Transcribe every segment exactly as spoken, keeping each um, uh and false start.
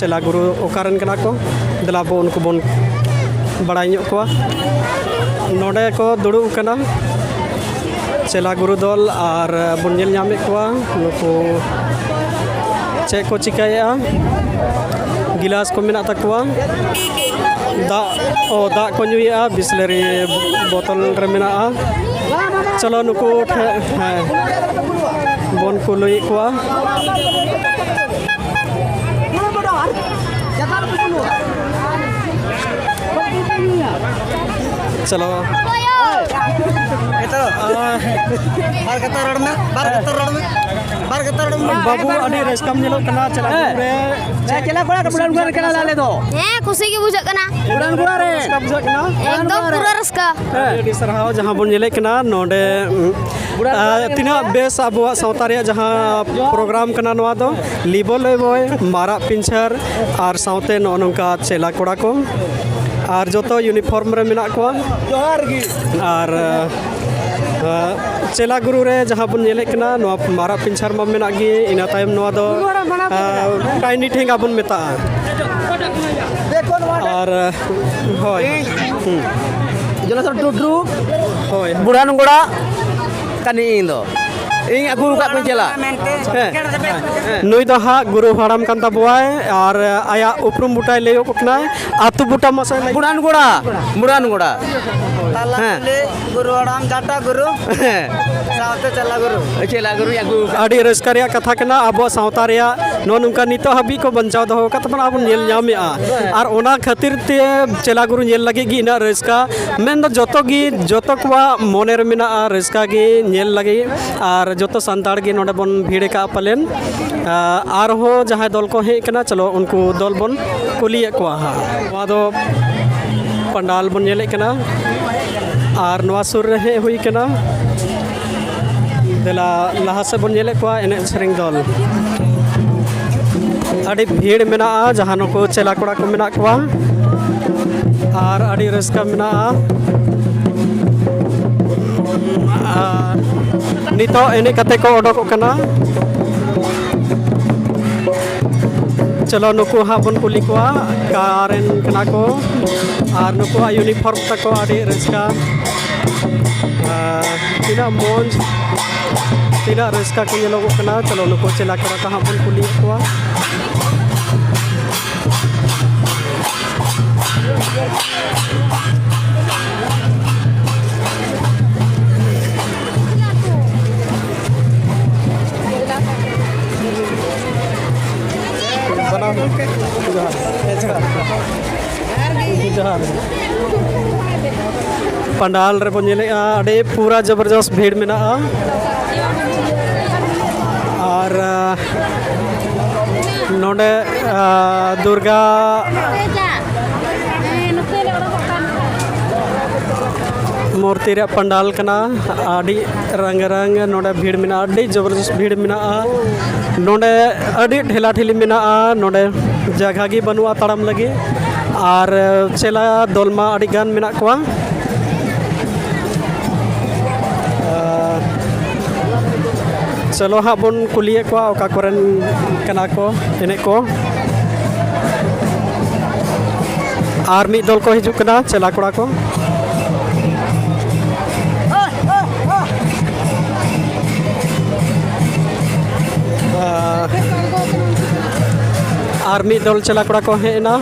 ᱪᱮᱞᱟ ᱜᱩᱨᱩ ᱚᱠᱟᱨᱮᱱ ᱠᱟᱱᱟ ᱠᱚ, ᱫᱮᱞᱟ ᱵᱚ ᱩᱱᱠᱩ ᱵᱚᱱ ᱵᱟᱲᱟᱭ ᱧᱚᱜ ᱠᱚᱣᱟ᱾ ᱱᱚᱰᱮ ᱠᱚ ᱫᱩᱲᱩᱵ ᱠᱟᱱᱟ ᱪᱮᱞᱟ ᱜᱩᱨᱩ ᱫᱚᱞ, ᱟᱨ ᱵᱚᱱ ᱧᱮᱞ ᱧᱟᱢᱮᱫ ᱠᱚᱣᱟ ᱱᱩᱠᱩ ᱪᱮᱫ ᱠᱚ ᱪᱤᱠᱟᱹᱭᱮᱫᱼᱟ᱾ ᱜᱤᱞᱟᱥ ᱠᱚ ᱢᱮᱱᱟᱜ ᱛᱟᱠᱚᱣᱟ, ᱫᱟᱜ, ᱚ, ᱫᱟᱜ ᱠᱚ ᱧᱩᱭᱮᱫᱼᱟ, ᱵᱤᱥᱞᱮᱨᱤ ᱵᱳᱛᱚᱞ ᱨᱮ ᱢᱮᱱᱟᱜᱼᱟ᱾ ᱪᱚᱞᱚ ᱱᱩᱠᱩ ᱴᱷᱮᱱ, ᱦᱮᱸ, ᱵᱚᱱ ᱠᱩᱞᱤᱭᱮᱫ ᱠᱚᱣᱟ᱾ ᱪᱚᱞᱚ᱾ ᱱᱤᱛᱚᱜ ᱵᱟᱨ ᱠᱟᱛᱷᱟ ᱨᱚᱲ ᱢᱮ, ᱵᱟᱨ ᱠᱟᱛᱷᱟ ᱨᱚᱲ ᱢᱮ, ᱵᱟᱨ ᱠᱟᱛᱷᱟ ᱨᱚᱲ ᱢᱮ᱾ ᱵᱟᱹᱵᱩ, ᱟᱹᱰᱤ ᱨᱟᱹᱥᱠᱟᱹᱢ ᱧᱮᱞᱚᱜ ᱠᱟᱱᱟ ᱪᱮᱞᱟ ᱜᱩᱨᱩ ᱨᱮ᱾ ᱦᱮᱸ, ᱪᱮᱞᱟ ᱠᱚᱲᱟ ᱠᱚ ᱵᱩᱞᱟᱱ ᱠᱚᱲᱟ ᱠᱟᱱᱟ ᱞᱮ ᱟᱞᱮ ᱫᱚ᱾ ᱦᱮᱸ, ᱠᱩᱥᱤ ᱜᱮ ᱵᱩᱡᱷᱟᱹᱜ ᱠᱟᱱᱟ᱾ ᱵᱩᱞᱟᱱ ᱠᱚᱲᱟ ᱨᱮ᱾ ᱨᱟᱹᱥᱠᱟᱹ ᱵᱩᱡᱷᱟᱹᱜ ᱠᱟᱱᱟ᱾ ᱮᱠᱫᱚᱢ ᱯᱩᱨᱟᱹ ᱨᱟᱹᱥᱠᱟᱹ᱾ ᱟᱹᱰᱤ ᱟᱹᱰᱤ ᱥᱟᱨᱦᱟᱣ᱾ ᱡᱟᱦᱟᱸ ᱵᱚᱱ ᱧᱮᱞᱮᱫ ᱠᱟᱱᱟ ᱱᱚᱰᱮ, ᱩᱸ, ᱟᱨ ᱛᱤᱱᱟᱹᱜ ᱵᱮᱥ ᱟᱵᱚᱣᱟᱜ ᱥᱟᱶᱛᱟ ᱨᱮᱭᱟᱜ ᱡᱟᱦᱟᱸ ᱯᱨᱳᱜᱨᱟᱢ ᱠᱟᱱᱟ ᱱᱚᱣᱟ ᱫᱚ, ᱞᱤᱵᱚ ᱞᱮᱵᱚᱭ, ᱢᱟᱨᱟᱜ ᱯᱤᱧᱪᱟᱹᱨ ᱟᱨ ᱥᱟᱶᱛᱮ ᱱᱚᱜᱼᱚ ᱱᱚᱝᱠᱟ ᱪᱮᱞᱟ ᱠᱚᱲᱟ ᱠᱚ ᱟᱨ ᱡᱚᱛᱚ ᱤᱭᱩᱱᱤᱯᱷᱚᱨᱢ ᱨᱮ ᱢᱮᱱᱟᱜ ᱠᱚᱣᱟ᱾ ᱡᱚᱦᱟᱨ ᱜᱮ᱾ ᱟᱨ, ᱟᱸ, ᱪᱮᱞᱟ ᱜᱩᱨᱩ ᱨᱮ ᱡᱟᱦᱟᱸ ᱵᱚᱱ ᱧᱮᱞᱮᱫ ᱠᱟᱱᱟ, ᱱᱚᱣᱟ ᱢᱟᱨᱟᱜ ᱯᱤᱧᱪᱟᱹᱨ ᱢᱟ ᱢᱮᱱᱟᱜ ᱜᱮ, ᱤᱱᱟᱹ ᱛᱟᱭᱚᱢ ᱱᱚᱣᱟ ᱫᱚ, ᱟᱸ, ᱴᱟᱭᱱᱤ ᱴᱷᱮᱸᱜᱟ ᱵᱚᱱ ᱢᱮᱛᱟᱜᱼᱟ᱾ ᱟᱨ, ᱦᱳᱭ, ᱦᱩᱸ᱾ ᱡᱚᱱᱚᱥᱚᱨ ᱴᱩᱰᱩ, ᱦᱳᱭ᱾ ᱵᱩᱲᱦᱟᱱᱜᱚᱲᱟ ᱠᱟᱹᱱᱟᱹᱧ ᱤᱧ ᱫᱚ᱾ ᱤᱧ ᱟᱹᱜᱩ ᱟᱠᱟᱫ ᱠᱚᱧ ᱪᱮᱞᱟ᱾ ᱦᱮᱸ᱾ ᱱᱩᱭ ᱫᱚ ᱦᱟᱸᱜ ᱜᱩᱨᱩ ᱦᱟᱲᱟᱢ ᱠᱟᱱ ᱛᱟᱵᱚᱣᱟᱭ ᱟᱨ ᱟᱭᱟᱜ ᱩᱯᱨᱩᱢ ᱵᱩᱴᱟᱹᱭ ᱞᱟᱹᱭᱚᱜ ᱠᱟᱱᱟᱭ᱾ ᱟᱹᱛᱩ ᱵᱩᱴᱟᱹ ᱢᱟᱥᱮ ᱞᱟᱹᱭ᱾ ᱵᱩᱲᱦᱟᱱᱜᱚᱲᱟ, ᱵᱩᱲᱦᱟᱱᱜᱚᱲᱟ᱾ ᱛᱟᱞᱟ ᱦᱮᱸ᱾ ᱠᱩᱞᱦᱤ ᱜᱩᱨᱩ ᱦᱟᱲᱟᱢ, ᱡᱟᱴᱟ ᱜᱩᱨᱩ, ᱦᱮᱸ᱾ ᱥᱟᱶᱛᱮ ᱪᱮᱞᱟ ᱜᱩᱨᱩ᱾ ᱪᱮᱞᱟ ᱜᱩᱨᱩᱧ ᱟᱹᱜᱩ ᱟᱠᱟᱫ᱾ ᱟᱹᱰᱤ ᱨᱟᱹᱥᱠᱟᱹ ᱨᱮᱭᱟᱜ ᱠᱟᱛᱷᱟ ᱠᱟᱱᱟ, ᱟᱵᱚᱣᱟᱜ ᱥᱟᱶᱛᱟ ᱨᱮᱭᱟᱜ ᱱᱚᱜᱼᱚ ᱱᱚᱝᱠᱟ ᱱᱤᱛᱚᱜ ᱦᱟᱹᱵᱤᱡ ᱠᱚ ᱵᱟᱧᱪᱟᱣ ᱫᱚᱦᱚ ᱟᱠᱟᱫ ᱛᱟᱵᱚᱱᱟ, ᱟᱨ ᱵᱚᱱ ᱧᱮᱞ ᱧᱟᱢᱮᱫᱼᱟ᱾ ᱟᱨ ᱚᱱᱟ ᱠᱷᱟᱹᱛᱤᱨ ᱛᱮ ᱪᱮᱞᱟ ᱜᱩᱨᱩ ᱧᱮᱞ ᱞᱟᱹᱜᱤᱫ ᱜᱮ ᱤᱱᱟᱹᱜ ᱨᱟᱹᱥᱠᱟᱹ, ᱢᱮᱱᱫᱚ ᱡᱚᱛᱚ ᱜᱮ, ᱡᱚᱛᱚ ᱠᱚᱣᱟᱜ ᱢᱚᱱᱮ ᱨᱮ ᱢᱮᱱᱟᱜᱼᱟ ᱨᱟᱹᱥᱠᱟᱹ ᱜᱮ ᱧᱮᱞ ᱞᱟᱹᱜᱤᱫ, ᱟᱨ ᱡᱚᱛᱚ ᱥᱟᱱᱛᱟᱲ ᱜᱮ ᱱᱚᱰᱮ ᱵᱚᱱ ᱵᱷᱤᱲ ᱟᱠᱟᱫᱼᱟ ᱯᱟᱞᱮᱱ᱾ ᱟᱨᱦᱚᱸ ᱡᱟᱦᱟᱸᱭ ᱫᱚᱞ ᱠᱚ ᱦᱮᱡ ᱟᱠᱟᱱᱟ, ᱪᱚᱞᱚ ᱩᱱᱠᱩ ᱫᱚᱞ ᱵᱚᱱ ᱠᱩᱞᱤᱭᱮᱫ ᱠᱚᱣᱟ ᱦᱟᱸᱜ᱾ ᱱᱚᱣᱟ ᱫᱚ ᱯᱟᱱᱰᱟᱞ ᱵᱚᱱ ᱧᱮᱞᱮᱫ ᱠᱟᱱᱟ ᱟᱨ ᱱᱚᱣᱟ ᱥᱩᱨ ᱨᱮ ᱦᱮᱡ ᱦᱩᱭ ᱠᱟᱱᱟ᱾ ᱫᱮᱞᱟ ᱞᱟᱦᱟ ᱥᱮᱫ ᱵᱚᱱ ᱧᱮᱞᱮᱫ ᱠᱚᱣᱟ ᱮᱱᱮᱡ ᱥᱮᱨᱮᱧ ᱫᱚᱞ᱾ ᱟᱹᱰᱤ ᱵᱷᱤᱲ ᱢᱮᱱᱟᱜᱼᱟ, ᱡᱟᱦᱟᱸ ᱱᱩᱠᱩ ᱪᱮᱞᱟ ᱠᱚᱲᱟ ᱠᱚ ᱢᱮᱱᱟᱜ ᱠᱚᱣᱟ ᱟᱨ ᱟᱹᱰᱤ ᱨᱟᱹᱥᱠᱟᱹ ᱢᱮᱱᱟᱜᱼᱟ᱾ ᱟᱨ ᱱᱤᱛᱚᱜ ᱮᱱᱮᱡ ᱠᱟᱛᱮ ᱠᱚ ᱚᱰᱚᱠᱚᱜ ᱠᱟᱱᱟ᱾ ᱪᱚᱞᱚ, ᱱᱩᱠᱩ ᱦᱟᱸᱜ ᱵᱚᱱ ᱠᱩᱞᱤ ᱠᱚᱣᱟ, ᱚᱠᱟ ᱨᱮᱱ ᱠᱟᱱᱟ ᱠᱚ ᱟᱨ ᱱᱩᱠᱩᱣᱟᱜ ᱤᱭᱩᱱᱤᱯᱷᱚᱨᱢ ᱛᱟᱠᱚ ᱟᱹᱰᱤ ᱨᱟᱹᱥᱠᱟᱹ᱾ ᱟᱨ ᱛᱤᱱᱟᱹᱜ ᱢᱚᱡᱽ, ᱛᱤᱱᱟᱹᱜ ᱨᱟᱹᱥᱠᱟᱹ ᱠᱚ ᱧᱮᱞᱚᱜᱚᱜ ᱠᱟᱱᱟ᱾ ᱪᱚᱞᱚ, ᱱᱩᱠᱩ ᱪᱮᱞᱟ ᱠᱚᱲᱟ ᱠᱚ ᱦᱟᱸᱜ ᱵᱚᱱ ᱠᱩᱞᱤᱭᱮᱫ ᱠᱚᱣᱟ᱾ ᱡᱚᱦᱟᱨ᱾ ᱡᱚᱦᱟᱨ᱾ ᱯᱟᱱᱰᱟᱞ ᱨᱮᱵᱚᱱ ᱧᱮᱞᱮᱜᱼᱟ, ᱟᱹᱰᱤ ᱯᱩᱨᱟ ᱡᱚᱵᱚᱨᱡᱚᱥ ᱵᱷᱤᱲ ᱢᱮᱱᱟᱜᱼᱟ᱾ ᱟᱨ, ᱟ, ᱱᱚᱰᱮ, ᱟ, ᱫᱩᱨᱜᱟ ᱢᱩᱨᱛᱤ ᱨᱮᱭᱟᱜ ᱯᱟᱱᱰᱟᱞ ᱠᱟᱱᱟ᱾ ᱟᱹᱰᱤ ᱨᱟᱝ ᱨᱟᱝ ᱱᱚᱰᱮ ᱵᱷᱤᱲ ᱢᱮᱱᱟᱜᱼᱟ, ᱟᱹᱰᱤ ᱡᱚᱵᱚᱨᱫᱚᱥᱛ ᱵᱷᱤᱲ ᱢᱮᱱᱟᱜᱼᱟ᱾ ᱱᱚᱰᱮ ᱟᱹᱰᱤ ᱴᱷᱮᱞᱟ ᱴᱷᱮᱞᱤ ᱢᱮᱱᱟᱜᱼᱟ, ᱱᱚᱰᱮ ᱡᱟᱭᱜᱟ ᱜᱮ ᱵᱟᱹᱱᱩᱜᱼᱟ ᱛᱟᱲᱟᱢ ᱞᱟᱹᱜᱤᱫ᱾ ᱟᱨ ᱪᱮᱞᱟ ᱫᱚᱞ ᱢᱟ ᱟᱹᱰᱤ ᱜᱟᱱ ᱢᱮᱱᱟᱜ ᱠᱚᱣᱟ᱾ ᱟᱨ ᱪᱚᱞᱚ ᱦᱟᱸᱜ ᱵᱚᱱ ᱠᱩᱞᱤᱭᱮᱫ ᱠᱚᱣᱟ ᱚᱠᱟ ᱠᱚᱨᱮᱱ ᱠᱟᱱᱟ ᱠᱚ ᱮᱱᱮᱡ ᱠᱚ᱾ ᱟᱨ ᱢᱤᱫ ᱫᱚᱞ ᱠᱚ ᱦᱤᱡᱩᱜ ᱠᱟᱱᱟ, ᱪᱮᱞᱟ ᱠᱚᱲᱟ ᱠᱚ᱾ ᱟᱨ, ᱟᱨ ᱢᱤᱫ ᱫᱚᱞ ᱪᱮᱞᱟ ᱠᱚᱲᱟ ᱠᱚ ᱦᱮᱡ ᱮᱱᱟ᱾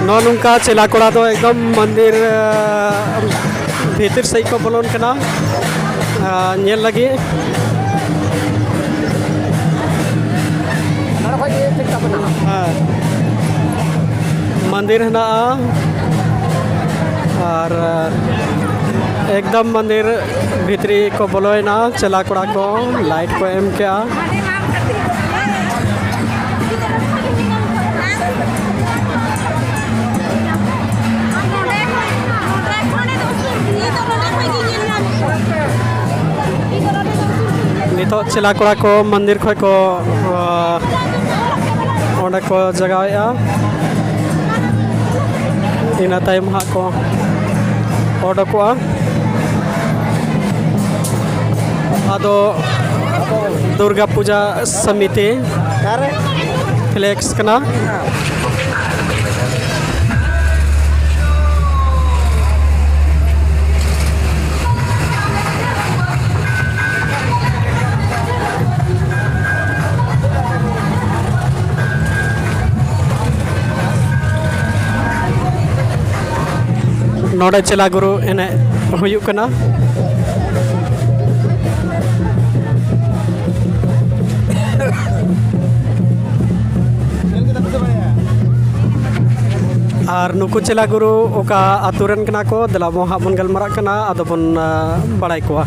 ᱱᱚᱜᱼᱚ ᱱᱚᱝᱠᱟ ᱪᱮᱞᱟ ᱠᱚᱲᱟ ᱫᱚ ᱮᱠᱫᱚᱢ ᱢᱚᱱᱫᱤᱨ, ᱟᱸ, ᱵᱷᱤᱛᱤᱨ ᱥᱮᱫ ᱠᱚ ᱵᱚᱞᱚᱱ ᱠᱟᱱᱟ, ᱟᱸ, ᱧᱮᱞ ᱞᱟᱹᱜᱤᱫ᱾ ᱦᱮᱸ᱾ ᱢᱚᱱᱫᱤᱨ ᱦᱮᱱᱟᱜᱼᱟ ᱟᱨ ᱮᱠᱫᱚᱢ ᱢᱚᱱᱫᱤᱨ ᱵᱷᱤᱛᱨᱤ ᱠᱚ ᱵᱚᱞᱚᱭᱮᱱᱟ᱾ ᱪᱮᱞᱟ ᱠᱚᱲᱟ ᱠᱚ ᱞᱟᱭᱤᱴ ᱠᱚ ᱮᱢ ᱠᱮᱜᱼᱟ᱾ ᱪᱮᱞᱟ ᱠᱚᱲᱟ ᱠᱚ ᱢᱚᱱᱫᱤᱨ ᱠᱷᱚᱱ ᱠᱚ, ᱟᱸ, ᱚᱸᱰᱮ ᱠᱚ ᱡᱟᱜᱟᱣᱮᱫᱼᱟ᱾ ᱤᱱᱟᱹ ᱛᱟᱭᱚᱢ ᱦᱟᱸᱜ ᱠᱚ ᱚᱰᱚᱠᱚᱜᱼᱟ᱾ ᱟᱫᱚ ᱫᱩᱨᱜᱟ ᱯᱩᱡᱟ ᱥᱚᱢᱤᱛᱤ ᱯᱷᱞᱮᱠᱥ ᱠᱟᱱᱟ᱾ ᱱᱚᱰᱮ ᱪᱮᱞᱟ ᱜᱩᱨᱩ ᱮᱱᱮᱡ ᱦᱩᱭᱩᱜ ᱠᱟᱱᱟ᱾ ᱟᱨ ᱱᱩᱠᱩ ᱪᱮᱞᱟ ᱜᱩᱨᱩ ᱚᱠᱟ ᱟᱛᱳ ᱨᱮᱱ ᱠᱟᱱᱟ ᱠᱚ, ᱫᱮᱞᱟ ᱵᱚᱱ ᱦᱟᱸᱜ ᱵᱚᱱ ᱜᱟᱞᱢᱟᱨᱟᱜ ᱠᱟᱱᱟ, ᱟᱫᱚ ᱵᱚᱱ, ᱟ, ᱵᱟᱲᱟᱭ ᱠᱚᱣᱟ᱾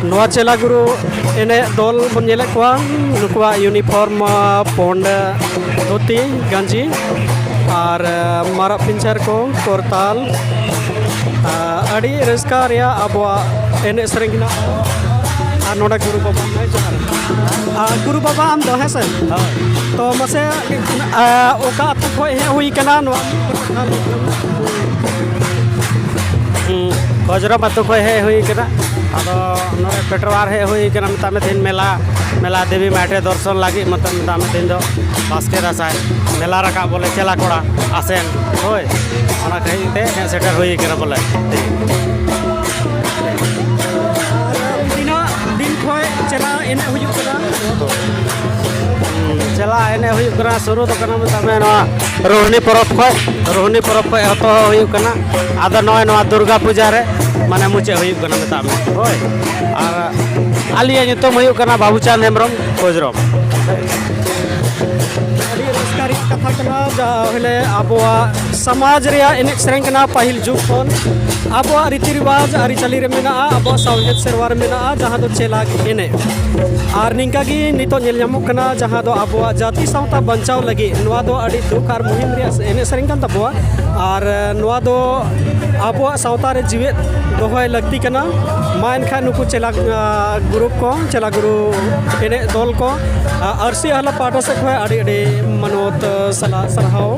ᱱᱚᱣᱟ ᱪᱮᱞᱟ ᱜᱩᱨᱩ ᱮᱱᱮᱡ ᱫᱚᱞ ᱵᱚᱱ ᱧᱮᱞᱮᱫ ᱠᱚᱣᱟ, ᱱᱩᱠᱩᱣᱟᱜ ᱤᱭᱩᱱᱤᱯᱷᱚᱨᱢ, ᱟ, ᱯᱩᱸᱰ ᱫᱷᱩᱛᱤ ᱜᱟᱸᱡᱤ ᱟᱨ, ᱟ, ᱢᱟᱨᱟᱜ ᱯᱤᱧᱪᱟᱹᱨ ᱠᱚ, ᱠᱚᱨᱛᱟᱞ, ᱟ, ᱟᱹᱰᱤ ᱨᱟᱹᱥᱠᱟᱹ ᱨᱮᱭᱟᱜ ᱟᱵᱚᱣᱟᱜ ᱮᱱᱮᱡ ᱥᱮᱨᱮᱧ ᱦᱮᱱᱟᱜᱼᱟ᱾ ᱟᱨ ᱱᱚᱰᱮ ᱜᱩᱨᱩ ᱵᱟᱵᱟ ᱢᱮᱱᱟᱭ, ᱡᱚᱦᱟᱨ᱾ ᱟᱨ ᱜᱩᱨᱩ ᱵᱟᱵᱟ ᱟᱢ ᱫᱚ, ᱦᱮᱸ ᱥᱮ? ᱦᱳᱭ᱾ ᱛᱚ ᱢᱟᱥᱮ, ᱟ, ᱚᱠᱟ ᱟᱹᱛᱩ ᱠᱷᱚᱱ ᱦᱮᱡ ᱦᱩᱭ ᱠᱟᱱᱟ ᱱᱚᱣᱟ? ᱦᱩᱸ, ᱠᱷᱚᱡᱽᱨᱚᱢ ᱟᱹᱛᱩ ᱠᱷᱚᱱ ᱦᱮᱡ ᱦᱩᱭ ᱠᱟᱱᱟ᱾ ᱟᱫᱚ ᱱᱚᱰᱮ ᱯᱮᱴᱨᱳᱣᱟᱨ ᱦᱮᱡ ᱦᱩᱭ ᱠᱟᱱᱟ, ᱢᱮᱛᱟᱜ ᱢᱮ ᱛᱮᱦᱮᱧ ᱢᱮᱞᱟ, ᱢᱮᱞᱟ ᱫᱮᱵᱤ ᱢᱟᱴᱷᱮ ᱫᱚᱨᱥᱚᱱ ᱞᱟᱹᱜᱤᱫ, ᱢᱚᱛᱞᱚᱵ ᱢᱮᱛᱟᱜ ᱢᱮ ᱛᱮᱦᱮᱧ ᱫᱚ ᱵᱟᱥᱠᱮ ᱫᱟᱸᱥᱟᱭ ᱢᱮᱞᱟ ᱨᱟᱠᱟᱵ ᱵᱚᱞᱮ ᱪᱮᱞᱟ ᱠᱚᱲᱟ ᱟᱥᱮᱱ, ᱦᱳᱭ, ᱚᱱᱟ ᱠᱷᱟᱹᱛᱤᱨ ᱛᱮ ᱦᱮᱡ ᱥᱮᱴᱮᱨ ᱦᱩᱭ ᱠᱟᱱᱟ ᱵᱚᱞᱮ᱾ ᱛᱤᱱᱟᱹᱜ ᱫᱤᱱ ᱠᱷᱚᱱ ᱪᱮᱞᱟ ᱮᱱᱮᱡ ᱦᱩᱭᱩᱜ ᱠᱟᱱᱟ? ᱪᱮᱞᱟ ᱮᱱᱮᱡ ᱦᱩᱭᱩᱜ ᱠᱟᱱᱟ, ᱥᱩᱨᱩ ᱫᱚ ᱠᱟᱱᱟ ᱢᱮᱛᱟᱜ ᱢᱮ ᱱᱚᱣᱟ ᱨᱳᱦᱱᱤ ᱯᱚᱨᱚᱵᱽ ᱠᱷᱚᱱ, ᱨᱳᱦᱱᱤ ᱯᱚᱨᱚᱵᱽ ᱠᱷᱚᱱ ᱮᱛᱚᱦᱚᱵ ᱦᱩᱭᱩᱜ ᱠᱟᱱᱟ᱾ ᱟᱫᱚ ᱱᱚᱜᱼᱚᱭ ᱱᱚᱣᱟ ᱫᱩᱨᱜᱟ ᱯᱩᱡᱟ ᱨᱮ ᱢᱟᱱᱮ ᱢᱩᱪᱟᱹᱫ ᱦᱩᱭᱩᱜ ᱠᱟᱱᱟ ᱢᱮᱛᱟᱜ ᱢᱮ, ᱦᱳᱭ᱾ ᱟᱨ ᱟᱹᱞᱤᱧᱟᱜ ᱧᱩᱛᱩᱢ ᱦᱩᱭᱩᱜ ᱠᱟᱱᱟ ᱵᱟᱹᱵᱩᱪᱟᱸᱫᱽ ᱦᱮᱢᱵᱨᱚᱢ ᱠᱚᱡᱽᱨᱚᱢ᱾ ᱟᱹᱰᱤ ᱨᱟᱹᱥᱠᱟᱹ ᱨᱮᱭᱟᱜ ᱠᱟᱛᱷᱟ ᱠᱟᱱᱟ, ᱡᱟᱦᱟᱸ ᱦᱚᱞᱮ ᱟᱵᱚᱣᱟᱜ ᱥᱚᱢᱟᱡᱽ ᱨᱮᱭᱟᱜ ᱮᱱᱮᱡ ᱥᱮᱨᱮᱧ ᱠᱟᱱᱟ᱾ ᱯᱟᱹᱦᱤᱞ ᱡᱩᱜᱽ ᱠᱷᱚᱱ ᱟᱵᱚᱣᱟᱜ ᱨᱤᱛᱤ ᱨᱮᱣᱟᱡᱽ ᱟᱹᱨᱤᱪᱟᱹᱞᱤ ᱨᱮ ᱢᱮᱱᱟᱜᱼᱟ, ᱟᱵᱚᱣᱟᱜ ᱥᱟᱶᱦᱮᱫ ᱥᱮᱨᱣᱟ ᱨᱮ ᱢᱮᱱᱟᱜᱼᱟ, ᱡᱟᱦᱟᱸ ᱫᱚ ᱪᱮᱞᱟ ᱮᱱᱮᱡ᱾ ᱟᱨ ᱱᱤᱝᱠᱟ ᱜᱮ ᱱᱤᱛᱚᱜ ᱧᱮᱞ ᱧᱟᱢᱚᱜ ᱠᱟᱱᱟ, ᱡᱟᱦᱟᱸ ᱫᱚ ᱟᱵᱚᱣᱟᱜ ᱡᱟᱹᱛᱤ ᱥᱟᱶᱛᱟ ᱵᱟᱧᱪᱟᱣ ᱞᱟᱹᱜᱤᱫ ᱱᱚᱣᱟ ᱫᱚ ᱟᱹᱰᱤ ᱫᱩᱠ ᱟᱨ ᱢᱩᱦᱤᱢ ᱨᱮᱭᱟᱜ ᱮᱱᱮᱡ ᱥᱮᱨᱮᱧ ᱠᱟᱱ ᱛᱟᱵᱚᱣᱟ᱾ ᱟᱨ ᱱᱚᱣᱟ ᱫᱚ ᱟᱵᱚᱣᱟᱜ ᱥᱟᱶᱛᱟ ᱨᱮ ᱡᱤᱣᱮᱫ ᱫᱚᱦᱚᱭ ᱞᱟᱹᱠᱛᱤ ᱠᱟᱱᱟ᱾ ᱢᱟ ᱮᱱᱠᱷᱟᱱ ᱱᱩᱠᱩ ᱪᱮᱞᱟ, ᱟ, ᱜᱩᱨᱩᱯ ᱠᱚ, ᱪᱮᱞᱟ ᱜᱩᱨᱩ ᱮᱱᱮᱡ ᱫᱚᱞ ᱠᱚ, ᱟ, ᱟᱹᱨᱥᱤ ᱟᱦᱞᱟ ᱯᱟᱦᱴᱟ ᱥᱮᱫ ᱠᱷᱚᱱ ᱟᱹᱰᱤ ᱟᱹᱰᱤ ᱢᱟᱱᱚᱛ ᱥᱟᱞᱟᱜ ᱥᱟᱨᱦᱟᱣ᱾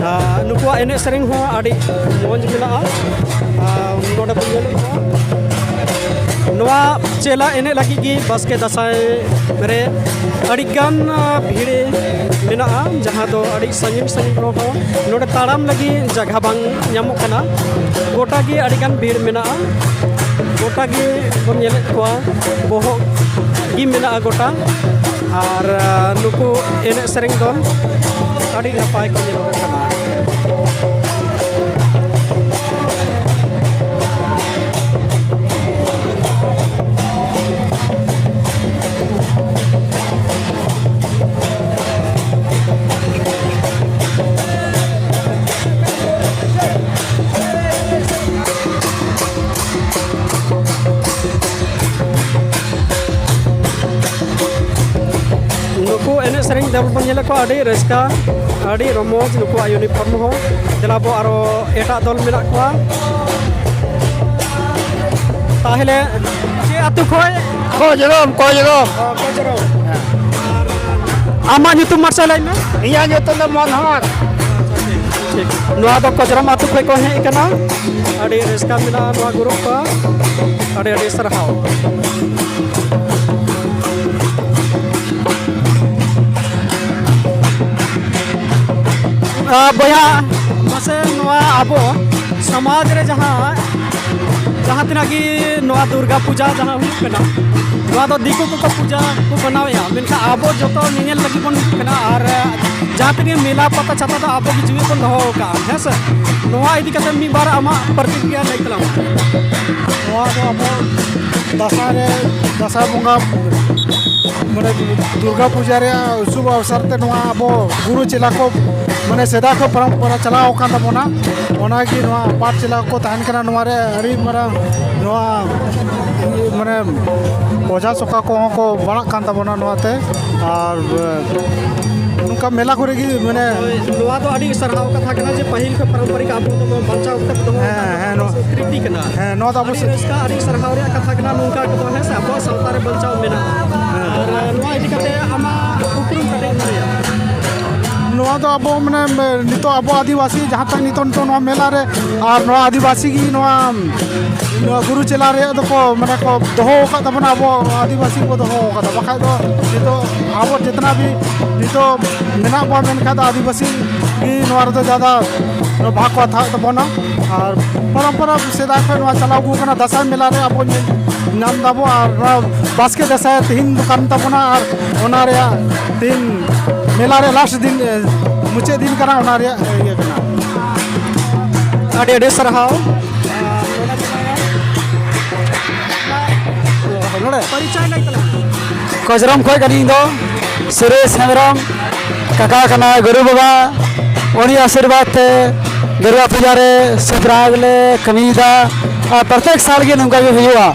ᱟ, ᱱᱩᱠᱩᱣᱟᱜ ᱮᱱᱮᱡ ᱥᱮᱨᱮᱧ ᱦᱚᱸ ᱟᱹᱰᱤ ᱢᱚᱡᱽ ᱢᱮᱱᱟᱜᱼᱟ᱾ ᱟ, ᱱᱚᱰᱮ ᱵᱚᱱ ᱧᱮᱞᱮᱫ ᱠᱚᱣᱟ, ᱱᱚᱣᱟ ᱪᱮᱞᱟ ᱮᱱᱮᱡ ᱞᱟᱹᱜᱤᱫ ᱜᱮ ᱵᱟᱥᱠᱮ ᱫᱟᱸᱥᱟᱭ ᱨᱮ ᱟᱹᱰᱤᱜᱟᱱ, ᱟ, ᱵᱷᱤᱲ ᱢᱮᱱᱟᱜᱼᱟ, ᱡᱟᱦᱟᱸ ᱫᱚ ᱟᱹᱰᱤ ᱥᱟᱺᱜᱤᱧ ᱥᱟᱺᱜᱤᱧ ᱦᱚᱲ ᱦᱚᱸ ᱱᱚᱰᱮ ᱛᱟᱲᱟᱢ ᱞᱟᱹᱜᱤᱫ ᱡᱟᱭᱜᱟ ᱵᱟᱝ ᱧᱟᱢᱚᱜ ᱠᱟᱱᱟ᱾ ᱜᱚᱴᱟ ᱜᱮ ᱟᱹᱰᱤᱜᱟᱱ ᱵᱷᱤᱲ ᱢᱮᱱᱟᱜᱼᱟ᱾ ᱜᱚᱴᱟ ᱜᱮ ᱵᱚᱱ ᱧᱮᱞᱮᱫ ᱠᱚᱣᱟ, ᱵᱚᱦᱚᱜ ᱜᱮ ᱢᱮᱱᱟᱜᱼᱟ ᱜᱚᱴᱟ᱾ ᱟᱨ, ᱟ, ᱱᱩᱠᱩ ᱮᱱᱮᱡ ᱥᱮᱨᱮᱧ ᱫᱚ ᱟᱹᱰᱤ ᱱᱟᱯᱟᱭ ᱠᱚ ᱧᱮᱞᱚᱜ ᱠᱟᱱᱟ᱾ ᱱᱩᱠᱩ ᱮᱱᱮᱡ ᱥᱮᱨᱮᱧ ᱫᱚᱞ ᱵᱚᱱ ᱧᱮᱞᱮᱫ ᱠᱚᱣᱟ, ᱟᱹᱰᱤ ᱨᱟᱹᱥᱠᱟᱹ, ᱟᱹᱰᱤ ᱨᱚᱢᱚᱡᱽ ᱱᱩᱠᱩᱣᱟᱜ ᱤᱭᱩᱱᱤᱯᱷᱚᱨᱢ ᱦᱚᱸ᱾ ᱫᱮᱞᱟ ᱵᱚ ᱟᱨᱚ ᱮᱴᱟᱜ ᱫᱚᱞ ᱢᱮᱱᱟᱜ ᱠᱚᱣᱟ᱾ ᱛᱟᱦᱚᱞᱮ ᱪᱮᱫ ᱟᱹᱛᱩ ᱠᱷᱚᱱ? ᱠᱚᱡᱨᱚᱢ, ᱠᱚᱡᱨᱚᱢ᱾ ᱚ, ᱠᱚᱡᱨᱚᱢ᱾ ᱦᱮᱸ᱾ ᱟᱢᱟᱜ ᱧᱩᱛᱩᱢ ᱢᱟᱥᱮ ᱞᱟᱹᱭ ᱢᱮ᱾ ᱤᱧᱟᱹᱜ ᱧᱩᱛᱩᱢ ᱫᱚ ᱢᱚᱱᱦᱚᱨ᱾ ᱴᱷᱤᱠ᱾ ᱱᱚᱣᱟ ᱫᱚ ᱠᱚᱡᱨᱚᱢ ᱟᱹᱛᱩ ᱠᱷᱚᱱ ᱠᱚ ᱦᱮᱡ ᱟᱠᱟᱱᱟ᱾ ᱟᱹᱰᱤ ᱨᱟᱹᱥᱠᱟᱹ ᱢᱮᱱᱟᱜᱼᱟ ᱱᱚᱣᱟ ᱜᱩᱨᱩᱯ ᱠᱚ᱾ ᱟᱹᱰᱤ ᱟᱹᱰᱤ ᱥᱟᱨᱦᱟᱣ᱾ ᱟ, ᱵᱚᱭᱦᱟ, ᱢᱟᱥᱮ ᱱᱚᱣᱟ ᱟᱵᱚ ᱥᱚᱢᱟᱡᱽ ᱨᱮ ᱡᱟᱦᱟᱸ, ᱡᱟᱦᱟᱸ ᱛᱤᱱᱟᱹᱜ ᱜᱮ ᱱᱚᱣᱟ ᱫᱩᱨᱜᱟ ᱯᱩᱡᱟ ᱡᱟᱦᱟᱸ ᱦᱩᱭᱩᱜ ᱠᱟᱱᱟ, ᱱᱚᱣᱟ ᱫᱚ ᱫᱤᱠᱩ ᱠᱚᱠᱚ ᱯᱩᱡᱟ ᱠᱚ ᱢᱟᱱᱟᱣᱮᱫᱼᱟ, ᱢᱮᱱᱠᱷᱟᱱ ᱟᱵᱚ ᱡᱚᱛᱚ ᱧᱮᱧᱮᱞ ᱞᱟᱹᱜᱤᱫ ᱵᱚᱱ ᱦᱤᱡᱩᱜ ᱠᱟᱱᱟ᱾ ᱟᱨ ᱡᱟᱦᱟᱸ ᱛᱤᱱᱟᱹᱜ ᱢᱮᱞᱟ ᱯᱟᱛᱟ ᱪᱷᱟᱛᱟ ᱫᱚ ᱟᱵᱚ ᱜᱮ ᱡᱤᱣᱮᱫ ᱵᱚᱱ ᱫᱚᱦᱚ ᱟᱠᱟᱫᱼᱟ, ᱦᱮᱸ ᱥᱮ? ᱱᱚᱣᱟ ᱤᱫᱤ ᱠᱟᱛᱮ ᱢᱤᱫ ᱵᱟᱨ ᱟᱢᱟᱜ ᱯᱨᱚᱛᱤᱠᱨᱤᱭᱟ ᱞᱟᱹᱭ ᱛᱟᱞᱟᱝ ᱢᱮ᱾ ᱱᱚᱣᱟ ᱫᱚ ᱟᱵᱚ ᱫᱟᱸᱥᱟᱭ ᱨᱮ, ᱫᱟᱸᱥᱟᱭ ᱵᱚᱸᱜᱟ ᱢᱟᱱᱮ ᱫᱩᱨᱜᱟ ᱯᱩᱡᱟ ᱨᱮᱭᱟᱜ ᱥᱩᱵᱷ ᱚᱵᱥᱚᱨ ᱛᱮ ᱱᱚᱣᱟ ᱟᱵᱚ ᱜᱩᱨᱩ ᱪᱮᱞᱟ ᱠᱚ ᱢᱟᱱᱮ ᱥᱮᱫᱟᱭ ᱠᱷᱚᱱ ᱯᱚᱨᱚᱢᱯᱚᱨᱟ ᱪᱟᱞᱟᱣ ᱟᱠᱟᱱ ᱛᱟᱵᱚᱱᱟ᱾ ᱚᱱᱟᱜᱮ ᱱᱚᱣᱟ ᱯᱟᱴ ᱪᱮᱞᱟ ᱠᱚ ᱛᱟᱦᱮᱱ ᱠᱟᱱᱟ, ᱱᱚᱣᱟ ᱨᱮ ᱟᱹᱰᱤ ᱢᱟᱨᱟᱝ ᱱᱚᱣᱟ ᱢᱟᱱᱮ ᱚᱡᱷᱟ ᱥᱚᱠᱟ ᱠᱚᱦᱚᱸ ᱠᱚ ᱵᱟᱲᱟᱜ ᱠᱟᱱ ᱛᱟᱵᱚᱱᱟ ᱱᱚᱣᱟᱛᱮ᱾ ᱟᱨ ᱱᱚᱝᱠᱟ ᱢᱮᱞᱟ ᱠᱚᱨᱮ ᱜᱮ ᱢᱟᱱᱮ ᱱᱚᱣᱟ ᱫᱚ ᱟᱹᱰᱤ ᱥᱟᱨᱦᱟᱣ ᱠᱟᱛᱷᱟ ᱠᱟᱱᱟ ᱡᱮ ᱯᱟᱹᱦᱤᱞ ᱠᱷᱚᱱ ᱯᱟᱨᱚᱢᱯᱚᱨᱤᱠ ᱟᱵᱚ ᱫᱚᱵᱚᱱ ᱵᱟᱧᱪᱟᱣ ᱠᱟᱛᱮ ᱫᱚᱦᱚ ᱦᱮᱸ, ᱟᱠᱟᱫ ᱦᱮᱸ, ᱱᱚᱣᱟ ᱥᱚᱝᱥᱠᱨᱤᱛᱤ ᱠᱟᱱᱟ᱾ ᱦᱮᱸ, ᱱᱚᱣᱟ ᱫᱚ ᱟᱵᱚ ᱟᱹᱰᱤ ᱥᱚᱝ- ᱨᱟᱹᱥᱠᱟᱹ, ᱟᱹᱰᱤ ᱥᱟᱨᱦᱟᱣ ᱨᱮᱭᱟᱜ ᱠᱟᱛᱷᱟ ᱠᱟᱱᱟ, ᱱᱚᱝᱠᱟ ᱜᱮ ᱫᱚᱦᱚ ᱦᱮᱸ ᱥᱮ ᱟᱵᱚᱣᱟᱜ ᱥᱟᱶᱛᱟ ᱨᱮ ᱵᱟᱧᱪᱟᱣ ᱢᱮᱱᱟᱜᱼᱟ᱾ ᱦᱮᱸ᱾ ᱟᱨ ᱱᱚᱣᱟ ᱤᱫᱤ ᱠᱟᱛᱮ ᱟᱢᱟᱜ ᱩᱯᱨᱩᱢ ᱠᱟᱹᱴᱤᱡ ᱞᱟᱹᱭᱟ᱾ ᱱᱚᱣᱟ ᱫᱚ ᱟᱵᱚ ᱢᱟᱱᱮ ᱱᱤᱛᱚᱜ ᱟᱵᱚ ᱟᱹᱫᱤᱵᱟᱹᱥᱤ ᱡᱟᱦᱟᱸ ᱛᱟᱠ ᱱᱤᱛᱚᱜ, ᱱᱤᱛᱚᱜ ᱱᱚᱣᱟ ᱢᱮᱞᱟ ᱨᱮ ᱟᱨ ᱱᱚᱣᱟ ᱟᱹᱫᱤᱵᱟᱹᱥᱤ ᱜᱮ ᱱᱚᱣᱟ, ᱱᱚᱣᱟ ᱜᱩᱨᱩ ᱪᱮᱞᱟ ᱨᱮᱭᱟᱜ ᱫᱚᱠᱚ ᱢᱟᱱᱮ ᱠᱚ ᱫᱚᱦᱚ ᱟᱠᱟᱫ ᱛᱟᱵᱚᱱᱟ, ᱟᱵᱚ ᱟᱹᱫᱤᱵᱟᱹᱥᱤ ᱠᱚ ᱫᱚᱦᱚ ᱟᱠᱟᱫᱟ᱾ ᱵᱟᱠᱷᱟᱡ ᱫᱚ ᱱᱤᱛᱚᱜ ᱟᱵᱚ ᱡᱮᱛᱱᱟ ᱵᱤ ᱱᱤᱛᱚᱜ ᱢᱮᱱᱟᱜ ᱵᱚᱱᱟ ᱢᱮᱱᱠᱷᱟᱱ ᱫᱚ ᱟᱹᱫᱤᱵᱟᱹᱥᱤ ᱜᱮ ᱱᱚᱣᱟ ᱨᱮᱫᱚ ᱡᱟᱫᱟ ᱵᱷᱟᱜᱽ ᱠᱚ ᱦᱟᱛᱟᱣᱮᱫ ᱛᱟᱵᱚᱱᱟ᱾ ᱟᱨ ᱯᱚᱨᱚᱢᱯᱚᱨᱟ ᱥᱮᱫᱟᱭ ᱠᱷᱚᱱ ᱱᱚᱣᱟ ᱪᱟᱞᱟᱣ ᱟᱹᱜᱩ ᱠᱟᱱᱟ, ᱫᱟᱸᱥᱟᱭ ᱢᱮᱞᱟ ᱨᱮ ᱟᱵᱚ ᱧᱮᱞ ᱧᱟᱢ ᱫᱟᱵᱚ᱾ ᱟᱨ ᱱᱚᱣᱟ ᱵᱟᱥᱠᱮ ᱫᱟᱸᱥᱟᱭ ᱛᱮᱦᱮᱧ ᱫᱚ ᱠᱟᱱ ᱛᱟᱵᱚᱱᱟ, ᱟᱨ ᱚᱱᱟ ᱨᱮᱭᱟᱜ ᱫᱤᱱ ᱢᱮᱞᱟ ᱨᱮ ᱞᱟᱥᱴ ᱫᱤᱱ, ᱮ, ᱢᱩᱪᱟᱹᱫ ᱫᱤᱱ ᱠᱟᱱᱟ, ᱚᱱᱟ ᱨᱮᱭᱟᱜ ᱤᱭᱟᱹ ᱠᱟᱱᱟ᱾ ᱟᱹᱰᱤ ᱟᱹᱰᱤ ᱥᱟᱨᱦᱟᱣ᱾ ᱱᱚᱰᱮ ᱯᱚᱨᱤᱪᱚᱭ ᱞᱟᱹᱭ ᱛᱟᱞᱟᱝ ᱢᱮ᱾ ᱠᱚᱡᱨᱚᱢ ᱠᱷᱚᱡ ᱠᱟᱹᱱᱟᱹᱧ ᱤᱧ ᱫᱚ ᱥᱩᱨᱮᱥ ᱦᱮᱢᱵᱨᱚᱢ, ᱠᱟᱠᱟ ᱠᱟᱱᱟᱭ ᱜᱩᱨᱩ ᱵᱟᱵᱟ᱾ ᱩᱱᱤ ᱟᱥᱤᱨᱵᱟᱫᱽ ᱛᱮ ᱫᱩᱨᱜᱟ ᱯᱩᱡᱟ ᱨᱮ ᱥᱩᱯᱨᱟᱜᱽ ᱞᱮ ᱠᱟᱹᱢᱤᱭᱮᱫᱟ᱾ ᱟᱨ ᱯᱨᱚᱛᱮᱠ ᱥᱟᱞ ᱜᱮ ᱱᱚᱝᱠᱟ ᱜᱮ ᱦᱩᱭᱩᱜᱼᱟ᱾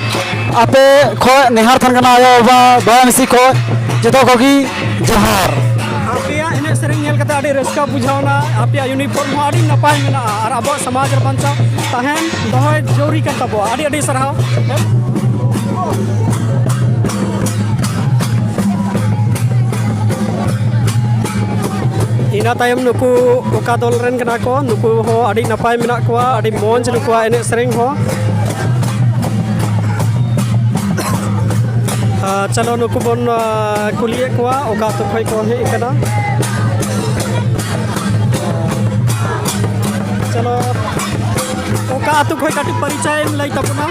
ᱟᱯᱮ ᱠᱷᱚᱡ ᱱᱮᱦᱟᱨ ᱛᱟᱦᱮᱱ ᱠᱟᱱᱟ, ᱟᱭᱳ ᱵᱟᱵᱟ ᱵᱚᱭᱦᱟ ᱢᱤᱥᱤ ᱠᱷᱚᱡ ᱡᱚᱛᱚ ᱠᱚᱜᱮ ᱡᱚᱦᱟᱨ᱾ ᱟᱯᱮᱭᱟᱜ ᱮᱱᱮᱡ ᱥᱮᱨᱮᱧ ᱧᱮᱞ ᱠᱟᱛᱮ ᱟᱹᱰᱤ ᱨᱟᱹᱥᱠᱟᱹ ᱵᱩᱡᱷᱟᱹᱣ ᱮᱱᱟ᱾ ᱟᱯᱮᱭᱟᱜ ᱤᱭᱩᱱᱤᱯᱷᱚᱨᱢ ᱦᱚᱸ ᱟᱹᱰᱤ ᱱᱟᱯᱟᱭ ᱢᱮᱱᱟᱜᱼᱟ ᱟᱨ ᱟᱵᱚᱣᱟᱜ ᱥᱚᱢᱟᱡᱽ ᱨᱮ ᱵᱟᱧᱪᱟᱣ ᱛᱟᱦᱮᱱ ᱫᱚᱦᱚᱭ ᱡᱚᱨᱩᱨᱤ ᱠᱟᱱ ᱛᱟᱵᱚᱣᱟ᱾ ᱟᱹᱰᱤ ᱟᱹᱰᱤ ᱥᱟᱨᱦᱟᱣ᱾ ᱤᱱᱟᱹ ᱛᱟᱭᱚᱢ ᱱᱩᱠᱩ ᱚᱠᱟ ᱫᱚᱞ ᱨᱮᱱ ᱠᱟᱱᱟ ᱠᱚ, ᱱᱩᱠᱩ ᱦᱚᱸ ᱟᱹᱰᱤ ᱱᱟᱯᱟᱭ ᱢᱮᱱᱟᱜ ᱠᱚᱣᱟ, ᱟᱹᱰᱤ ᱢᱚᱡᱽ ᱱᱩᱠᱩᱣᱟᱜ ᱮᱱᱮᱡ ᱥᱮᱨᱮᱧ ᱦᱚᱸ᱾ ᱟᱨ ᱪᱚᱞᱚ ᱱᱩᱠᱩ ᱵᱚᱱ, ᱟᱸ, ᱠᱩᱞᱤᱭᱮᱫ ᱠᱚᱣᱟ ᱚᱠᱟ ᱟᱹᱛᱩ ᱠᱷᱚᱱ ᱠᱚ ᱦᱮᱡ ᱟᱠᱟᱱᱟ᱾ ᱪᱚᱞᱚ, ᱚᱠᱟ ᱟᱹᱛᱩ ᱠᱷᱚᱱ ᱠᱟᱹᱴᱤᱡ ᱯᱚᱨᱤᱪᱚᱭ ᱮᱢ ᱞᱟᱹᱭ ᱛᱟᱵᱚᱱᱟ?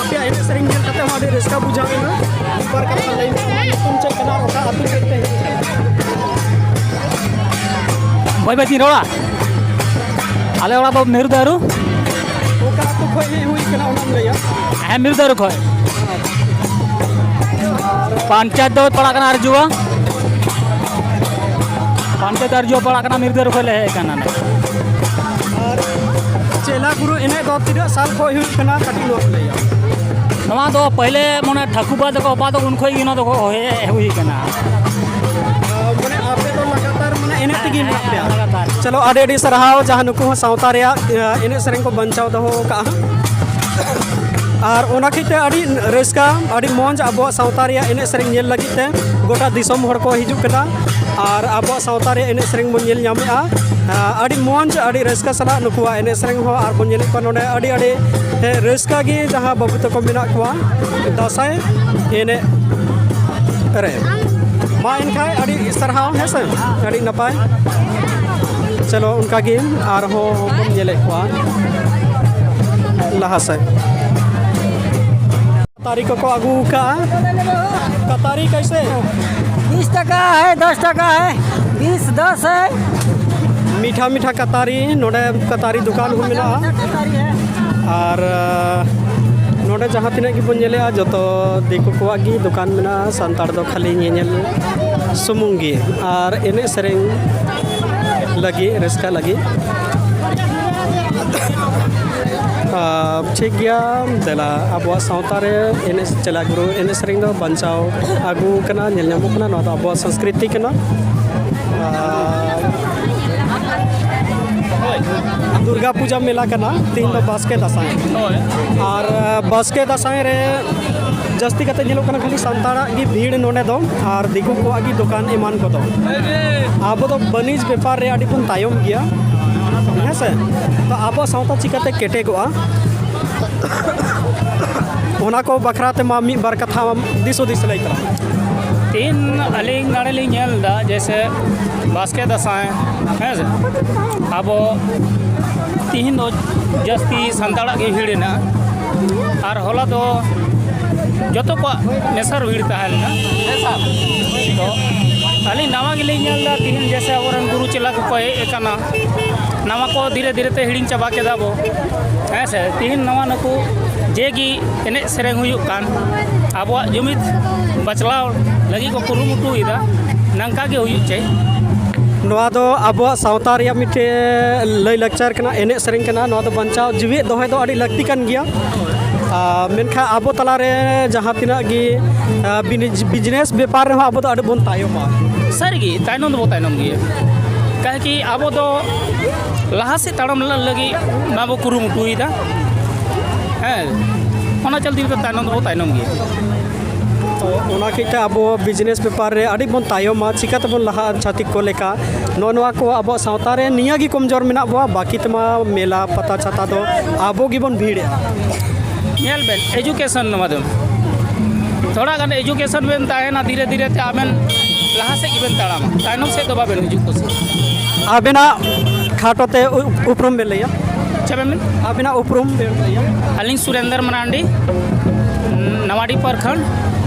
ᱟᱯᱮᱭᱟᱜ ᱮᱱᱮᱡ ᱥᱮᱨᱮᱧ ᱧᱮᱞ ᱠᱟᱛᱮ ᱦᱚᱸ ᱟᱹᱰᱤ ᱨᱟᱹᱥᱠᱟᱹ ᱵᱩᱡᱷᱟᱹᱣ ᱮᱱᱟ᱾ ᱢᱤᱫ ᱵᱟᱨ ᱠᱟᱛᱷᱟ ᱞᱟᱹᱭ ᱢᱮ, ᱟᱢᱟᱜ ᱧᱩᱛᱩᱢ ᱪᱮᱫ ᱠᱟᱱᱟ ᱟᱨ ᱚᱠᱟ ᱟᱹᱛᱩ ᱠᱷᱚᱱ ᱯᱮ ᱦᱮᱡ ᱟᱠᱟᱱᱟ? ᱵᱟᱹᱭ ᱵᱟᱹᱭ ᱛᱤᱧ ᱨᱚᱲᱟ᱾ ᱟᱞᱮ ᱚᱲᱟᱜ ᱫᱚ ᱢᱤᱨᱩ ᱫᱟᱹᱨᱩ᱾ ᱚᱠᱟ ᱟᱹᱛᱩ ᱠᱷᱚᱱ ᱦᱮᱡ ᱦᱩᱭ ᱠᱟᱱᱟ ᱚᱱᱟᱢ ᱞᱟᱹᱭᱟ? ᱦᱮᱸ, ᱢᱤᱨᱩ ᱫᱟᱹᱨᱩ ᱠᱷᱚᱱ᱾ ᱟᱨ ᱯᱟᱧᱪᱟᱭᱮᱛ ᱫᱚ ᱯᱟᱲᱟᱜ ᱠᱟᱱᱟ ᱟᱨᱡᱩᱣᱟ᱾ ᱯᱟᱧᱪᱟᱭᱮᱛ ᱟᱨᱡᱩᱣᱟ ᱯᱟᱲᱟᱜ ᱠᱟᱱᱟ, ᱢᱤᱨᱫᱟᱹᱨ ᱠᱷᱚᱱ ᱞᱮ ᱦᱮᱡ ᱟᱠᱟᱱᱟ ᱱᱚᱰᱮ᱾ ᱟᱨ ᱪᱮᱞᱟ ᱜᱩᱨᱩ ᱮᱱᱮᱡ ᱫᱚ ᱛᱤᱱᱟᱹᱜ ᱥᱟᱞ ᱠᱷᱚᱱ ᱦᱩᱭᱩᱜ ᱠᱟᱱᱟ, ᱠᱟᱹᱴᱤᱡ ᱱᱚᱣᱟ ᱠᱚ ᱞᱟᱹᱭᱟ᱾ ᱱᱚᱣᱟ ᱫᱚ ᱯᱟᱹᱦᱤᱞᱮ ᱢᱟᱱᱮ ᱴᱷᱟᱹᱠᱩᱵᱟ ᱛᱟᱠᱚ ᱵᱟᱵᱟ ᱛᱟᱠᱚ ᱩᱱ ᱠᱷᱚᱱ ᱜᱮ ᱱᱚᱣᱟ ᱫᱚ ᱦᱮᱡ ᱦᱩᱭ ᱠᱟᱱᱟ᱾ ᱟᱨ ᱢᱟᱱᱮ ᱟᱯᱮ ᱫᱚ ᱞᱟᱜᱟᱛᱟᱨ ᱢᱟᱱᱮ ᱮᱱᱮᱡ ᱛᱮᱜᱮ ᱢᱮᱱᱟᱜ ᱯᱮᱭᱟ? ᱞᱟᱜᱟᱛᱟᱨ᱾ ᱪᱚᱞᱚ, ᱟᱹᱰᱤ ᱟᱹᱰᱤ ᱥᱟᱨᱦᱟᱣ, ᱡᱟᱦᱟᱸ ᱱᱩᱠᱩ ᱦᱚᱸ ᱥᱟᱶᱛᱟ ᱨᱮᱭᱟᱜ, ᱮ, ᱮᱱᱮᱡ ᱥᱮᱨᱮᱧ ᱠᱚ ᱵᱟᱧᱪᱟᱣ ᱫᱚᱦᱚ ᱟᱠᱟᱫᱼᱟ᱾ ᱟᱨ ᱚᱱᱟ ᱠᱷᱟᱹᱛᱤᱨ ᱛᱮ ᱟᱹᱰᱤ ᱨᱟᱹᱥᱠᱟᱹ, ᱟᱹᱰᱤ ᱢᱚᱡᱽ ᱟᱵᱚᱣᱟᱜ ᱥᱟᱶᱛᱟ ᱨᱮᱭᱟᱜ ᱮᱱᱮᱡ ᱥᱮᱨᱮᱧ ᱧᱮᱞ ᱞᱟᱹᱜᱤᱫ ᱛᱮ ᱜᱚᱴᱟ ᱫᱤᱥᱚᱢ ᱦᱚᱲ ᱠᱚ ᱦᱤᱡᱩᱜ ᱠᱟᱱᱟ᱾ ᱟᱨ ᱟᱵᱚᱣᱟᱜ ᱥᱟᱶᱛᱟ ᱨᱮᱭᱟᱜ ᱮᱱᱮᱡ ᱥᱮᱨᱮᱧ ᱵᱚᱱ ᱧᱮᱞ ᱧᱟᱢᱮᱫᱼᱟ᱾ ᱟ, ᱟᱹᱰᱤ ᱢᱚᱡᱽ, ᱟᱹᱰᱤ ᱨᱟᱹᱥᱠᱟᱹ ᱥᱟᱞᱟᱜ ᱱᱩᱠᱩᱣᱟᱜ ᱮᱱᱮᱡ ᱥᱮᱨᱮᱧ ᱦᱚᱸ, ᱟᱨ ᱵᱚᱱ ᱧᱮᱞᱮᱫ ᱠᱚᱣᱟ ᱱᱚᱰᱮ ᱟᱹᱰᱤ ᱟᱹᱰᱤ, ᱮ, ᱨᱟᱹᱥᱠᱟᱹ ᱜᱮ ᱡᱟᱦᱟᱸ ᱵᱟᱹᱵᱩ ᱛᱟᱠᱚ ᱢᱮᱱᱟᱜ ᱠᱚᱣᱟ ᱫᱟᱸᱥᱟᱭ ᱮᱱᱮᱡ ᱨᱮ᱾ ᱢᱟ ᱮᱱᱠᱷᱟᱱ ᱟᱹᱰᱤ ᱥᱟᱨᱦᱟᱣ, ᱦᱮᱸ ᱥᱮ, ᱟᱹᱰᱤ ᱱᱟᱯᱟᱭ᱾ ᱪᱚᱞᱚ, ᱚᱱᱠᱟ ᱜᱮ ᱟᱨᱦᱚᱸ ᱵᱚᱱ ᱧᱮᱞᱮᱫ ᱠᱚᱣᱟ ᱞᱟᱦᱟ ᱥᱮᱫ᱾ ᱠᱟᱛᱟᱨᱤ ᱠᱚᱠᱚ ᱟᱹᱜᱩ ᱟᱠᱟᱫᱼᱟ᱾ ᱠᱟᱛᱟᱨᱤ ᱠᱟᱭᱥᱮ? बीस टका है, दस टका है, बीस दस है। ᱢᱤᱴᱷᱟ ᱢᱤᱴᱷᱟ ᱠᱟᱛᱟᱨᱤ, ᱱᱚᱰᱮ ᱠᱟᱛᱟᱨᱤ ᱫᱚᱠᱟᱱ ᱦᱚᱸ ᱢᱮᱱᱟᱜᱼᱟ᱾ ᱟᱨ, ᱟᱸ, ᱱᱚᱰᱮ ᱡᱟᱦᱟᱸ ᱛᱤᱱᱟᱹᱜ ᱜᱮᱵᱚᱱ ᱧᱮᱞᱮᱜᱼᱟ, ᱡᱚᱛᱚ ᱫᱤᱠᱩ ᱠᱚᱣᱟᱜ ᱜᱮ ᱫᱚᱠᱟᱱ ᱢᱮᱱᱟᱜᱼᱟ᱾ ᱥᱟᱱᱛᱟᱲ ᱫᱚ ᱠᱷᱟᱹᱞᱤ ᱧᱮᱧᱮᱞ ᱥᱩᱢᱩᱝ ᱜᱮ ᱟᱨ ᱮᱱᱮᱡ ᱥᱮᱨᱮᱧ ᱞᱟᱹᱜᱤᱫ, ᱨᱟᱹᱥᱠᱟᱹ ᱞᱟᱹᱜᱤᱫ᱾ ᱟᱨ ᱴᱷᱤᱠ ᱜᱮᱭᱟ, ᱫᱮᱞᱟ, ᱟᱵᱚᱣᱟᱜ ᱥᱟᱶᱛᱟ ᱨᱮ ᱮᱱᱮᱡ, ᱪᱮᱞᱟ ᱜᱩᱨᱩ ᱮᱱᱮᱡ ᱥᱮᱨᱮᱧ ᱫᱚ ᱵᱟᱧᱪᱟᱣ ᱟᱹᱜᱩ ᱠᱟᱱᱟ, ᱧᱮᱞ ᱧᱟᱢᱚᱜ ᱠᱟᱱᱟ᱾ ᱱᱚᱣᱟ ᱫᱚ ᱟᱵᱚᱣᱟᱜ ᱥᱚᱝᱥᱠᱨᱤᱛᱤ ᱠᱟᱱᱟ᱾ ᱟᱨ ᱫᱩᱨᱜᱟ ᱯᱩᱡᱟ ᱢᱮᱞᱟ ᱠᱟᱱᱟ, ᱛᱮᱦᱮᱧ ᱫᱚ ᱵᱟᱥᱠᱮ ᱫᱟᱸᱥᱟᱭ᱾ ᱦᱳᱭ᱾ ᱟᱨ ᱵᱟᱥᱠᱮ ᱫᱟᱸᱥᱟᱭ ᱨᱮ ᱡᱟᱹᱥᱛᱤ ᱠᱟᱛᱮ ᱧᱮᱞᱚᱜ ᱠᱟᱱᱟ ᱠᱷᱟᱹᱞᱤ ᱥᱟᱱᱛᱟᱲᱟᱜ ᱜᱮ ᱵᱷᱤᱲ ᱱᱚᱰᱮ ᱫᱚ, ᱟᱨ ᱫᱤᱠᱩ ᱠᱚᱣᱟᱜ ᱜᱮ ᱫᱚᱠᱟᱱ ᱮᱢᱟᱱ ᱠᱚᱫᱚ᱾ ᱟᱵᱚ ᱫᱚ ᱵᱟᱹᱱᱤᱡᱽ ᱵᱮᱯᱟᱨ ᱨᱮ ᱟᱹᱰᱤ ᱵᱚᱱ ᱛᱟᱭᱚᱢ ᱜᱮᱭᱟ, ᱦᱮᱸ ᱥᱮ? ᱛᱚ ᱟᱵᱚ ᱥᱟᱶᱛᱟ ᱪᱤᱠᱟᱹᱛᱮ ᱠᱮᱴᱮᱡᱚᱜᱼᱟ, ᱚᱱᱟ ᱠᱚ ᱵᱟᱠᱷᱨᱟ ᱛᱮ ᱢᱟ ᱢᱤᱫ ᱵᱟᱨ ᱠᱟᱛᱷᱟ ᱫᱤᱥ ᱦᱩᱫᱤᱥ ᱞᱟᱹᱭ ᱛᱟᱞᱟᱝ ᱢᱮ᱾ ᱛᱤᱦᱤᱧ ᱟᱹᱞᱤᱧ ᱱᱚᱰᱮ ᱞᱤᱧ ᱧᱮᱞ ᱮᱫᱟ, ᱡᱮᱭᱥᱮ ᱵᱟᱥᱠᱮ ᱫᱟᱸᱥᱟᱭ, ᱦᱮᱸ ᱥᱮ? ᱟᱵᱚ ᱛᱤᱦᱤᱧ ᱫᱚ ᱡᱟᱹᱥᱛᱤ ᱥᱟᱱᱛᱟᱲᱟᱜ ᱜᱮ ᱵᱷᱤᱲ ᱦᱮᱱᱟᱜᱼᱟ, ᱟᱨ ᱦᱚᱞᱟ ᱫᱚ ᱡᱚᱛᱚ ᱠᱚᱣᱟᱜ ᱢᱮᱥᱟ ᱵᱷᱤᱲ ᱛᱟᱦᱮᱸ ᱞᱮᱱᱟ᱾ ᱛᱚ ᱟᱹᱞᱤᱧ ᱱᱟᱣᱟ ᱜᱮᱞᱤᱧ ᱧᱮᱞ ᱮᱫᱟ, ᱛᱤᱦᱤᱧ ᱡᱮᱭᱥᱮ ᱟᱵᱚᱨᱮᱱ ᱜᱩᱨᱩ ᱪᱮᱞᱟ ᱠᱚᱠᱚ ᱦᱮᱡ ᱟᱠᱟᱱᱟ, ᱱᱟᱣᱟ ᱠᱚ ᱫᱷᱤᱨᱮ ᱫᱷᱤᱨᱮ ᱛᱮ ᱦᱤᱲᱤᱧ ᱪᱟᱵᱟ ᱠᱮᱫᱟ ᱵᱚ, ᱦᱮᱸ ᱥᱮ? ᱛᱤᱦᱤᱧ ᱱᱟᱣᱟ ᱱᱩᱠᱩ ᱡᱮ ᱜᱮ ᱮᱱᱮᱡ ᱥᱮᱨᱮᱧ ᱦᱩᱭᱩᱜ ᱠᱟᱱ, ᱟᱵᱚᱣᱟᱜ ᱡᱩᱢᱤᱫ ᱵᱟᱪᱞᱟᱣ ᱞᱟᱹᱜᱤᱫ ᱠᱚ ᱠᱩᱨᱩᱢᱩᱴᱩᱭᱮᱫᱟ, ᱱᱚᱝᱠᱟ ᱜᱮ ᱦᱩᱭᱩᱜ ᱪᱟᱹᱭ᱾ ᱱᱚᱣᱟ ᱫᱚ ᱟᱵᱚᱣᱟᱜ ᱥᱟᱶᱛᱟ ᱨᱮᱭᱟᱜ ᱢᱤᱫᱴᱮᱱ ᱞᱟᱹᱭᱼᱞᱟᱠᱪᱟᱨ ᱠᱟᱱᱟ, ᱮᱱᱮᱡ ᱥᱮᱨᱮᱧ ᱠᱟᱱᱟ᱾ ᱱᱚᱣᱟ ᱫᱚ ᱵᱟᱧᱪᱟᱣ ᱡᱤᱣᱮᱫ ᱫᱚᱦᱚᱭ ᱫᱚ ᱟᱹᱰᱤ ᱞᱟᱹᱠᱛᱤ ᱠᱟᱱ ᱜᱮᱭᱟ᱾ ᱟᱨ ᱢᱮᱱᱠᱷᱟᱱ ᱟᱵᱚ ᱛᱟᱞᱟᱨᱮ ᱡᱟᱦᱟᱸ ᱛᱤᱱᱟᱹᱜ ᱜᱮ, ᱟᱨ, ᱵᱤᱱᱤᱡᱽ-, ᱵᱤᱡᱽᱱᱮᱥ ᱵᱮᱯᱟᱨ ᱨᱮᱦᱚᱸ ᱟᱵᱚ ᱫᱚ ᱟᱹᱰᱤ ᱵᱚᱱ ᱛᱟᱭᱚᱢᱟ᱾ ᱥᱟᱹᱨᱤᱜᱮ, ᱛᱟᱭᱱᱚᱢ ᱫᱚᱵᱚ ᱛᱟᱭᱱᱚᱢ ᱜᱮᱭᱟ᱾ ᱠᱟᱦᱮ ᱠᱤ ᱟᱵᱚ ᱫᱚ ᱞᱟᱦᱟ ᱥᱮᱫ ᱛᱟᱲᱟᱢ ᱞᱟᱹᱜᱤᱫ ᱢᱟ ᱵᱚ ᱠᱩᱨᱩᱢᱩᱴᱩᱭᱮᱫᱟ᱾ ᱦᱮᱸ, ᱚᱱᱟ ᱪᱚᱞᱛᱮ ᱛᱟᱭᱱᱚᱢ ᱫᱚᱵᱚ ᱛᱟᱭᱱᱚᱢ ᱜᱮᱭᱟ᱾ ᱛᱚ, ᱚᱱᱟ ᱠᱟᱹᱡ ᱛᱮ ᱟᱵᱚ ᱵᱤᱡᱽᱱᱮᱥ ᱵᱮᱯᱟᱨ ᱨᱮ ᱟᱹᱰᱤ ᱵᱚᱱ ᱛᱟᱭᱚᱢᱟ, ᱪᱤᱠᱟᱹ ᱛᱮᱵᱚᱱ ᱞᱟᱦᱟᱜᱼᱟ ᱪᱷᱟᱹᱛᱤᱠ ᱠᱚ ᱞᱮᱠᱟ? ᱱᱚᱜᱼᱚ ᱱᱚᱣᱟ ᱠᱚ ᱟᱵᱚᱣᱟᱜ ᱥᱟᱶᱛᱟ ᱨᱮ ᱱᱤᱭᱟᱹ ᱜᱮ ᱠᱚᱢᱡᱳᱨ ᱢᱮᱱᱟᱜ ᱵᱚᱣᱟ, ᱵᱟᱹᱠᱤ ᱛᱮᱢᱟ ᱢᱮᱞᱟ ᱯᱟᱛᱟ ᱪᱷᱟᱛᱟ ᱫᱚ ᱟᱵᱚ ᱜᱮᱵᱚᱱ ᱵᱷᱤᱲᱮᱜᱼᱟ᱾ ᱧᱮᱞ ᱵᱮᱱ, ᱮᱡᱩᱠᱮᱥᱚᱱ ᱱᱚᱣᱟ ᱫᱚ, ᱛᱷᱚᱲᱟ ᱜᱟᱱ ᱮᱡᱩᱠᱮᱥᱚᱱ ᱵᱮᱱ ᱛᱟᱦᱮᱱᱟ, ᱫᱷᱤᱨᱮ ᱫᱷᱤᱨᱮ ᱛᱮ ᱟᱵᱮᱱ ᱞᱟᱦᱟ ᱥᱮᱫ ᱜᱮᱵᱮᱱ ᱛᱟᱲᱟᱢᱟ, ᱛᱟᱭᱱᱚᱢ ᱥᱮᱫ ᱫᱚ ᱵᱟᱵᱮᱱ ᱦᱤᱡᱩᱜ ᱠᱩᱥᱤ᱾ ᱟᱵᱮᱱᱟᱜ ᱠᱷᱟᱴᱚ ᱛᱮ ᱩ-, ᱩᱯᱨᱩᱢ ᱵᱮᱱ ᱞᱟᱹᱭᱟ? ᱪᱮᱫ ᱵᱮᱱ ᱢᱮᱱ? ᱟᱵᱮᱱᱟᱜ ᱩᱯᱨᱩᱢ ᱵᱮᱱ ᱞᱟᱹᱭᱟ? ᱟᱹᱞᱤᱧ ᱥᱩᱨᱮᱱᱫᱨ ᱢᱟᱨᱟᱱᱰᱤ, ᱱᱟᱣᱟᱰᱤ ᱯᱨᱚᱠᱷᱚᱸᱰ,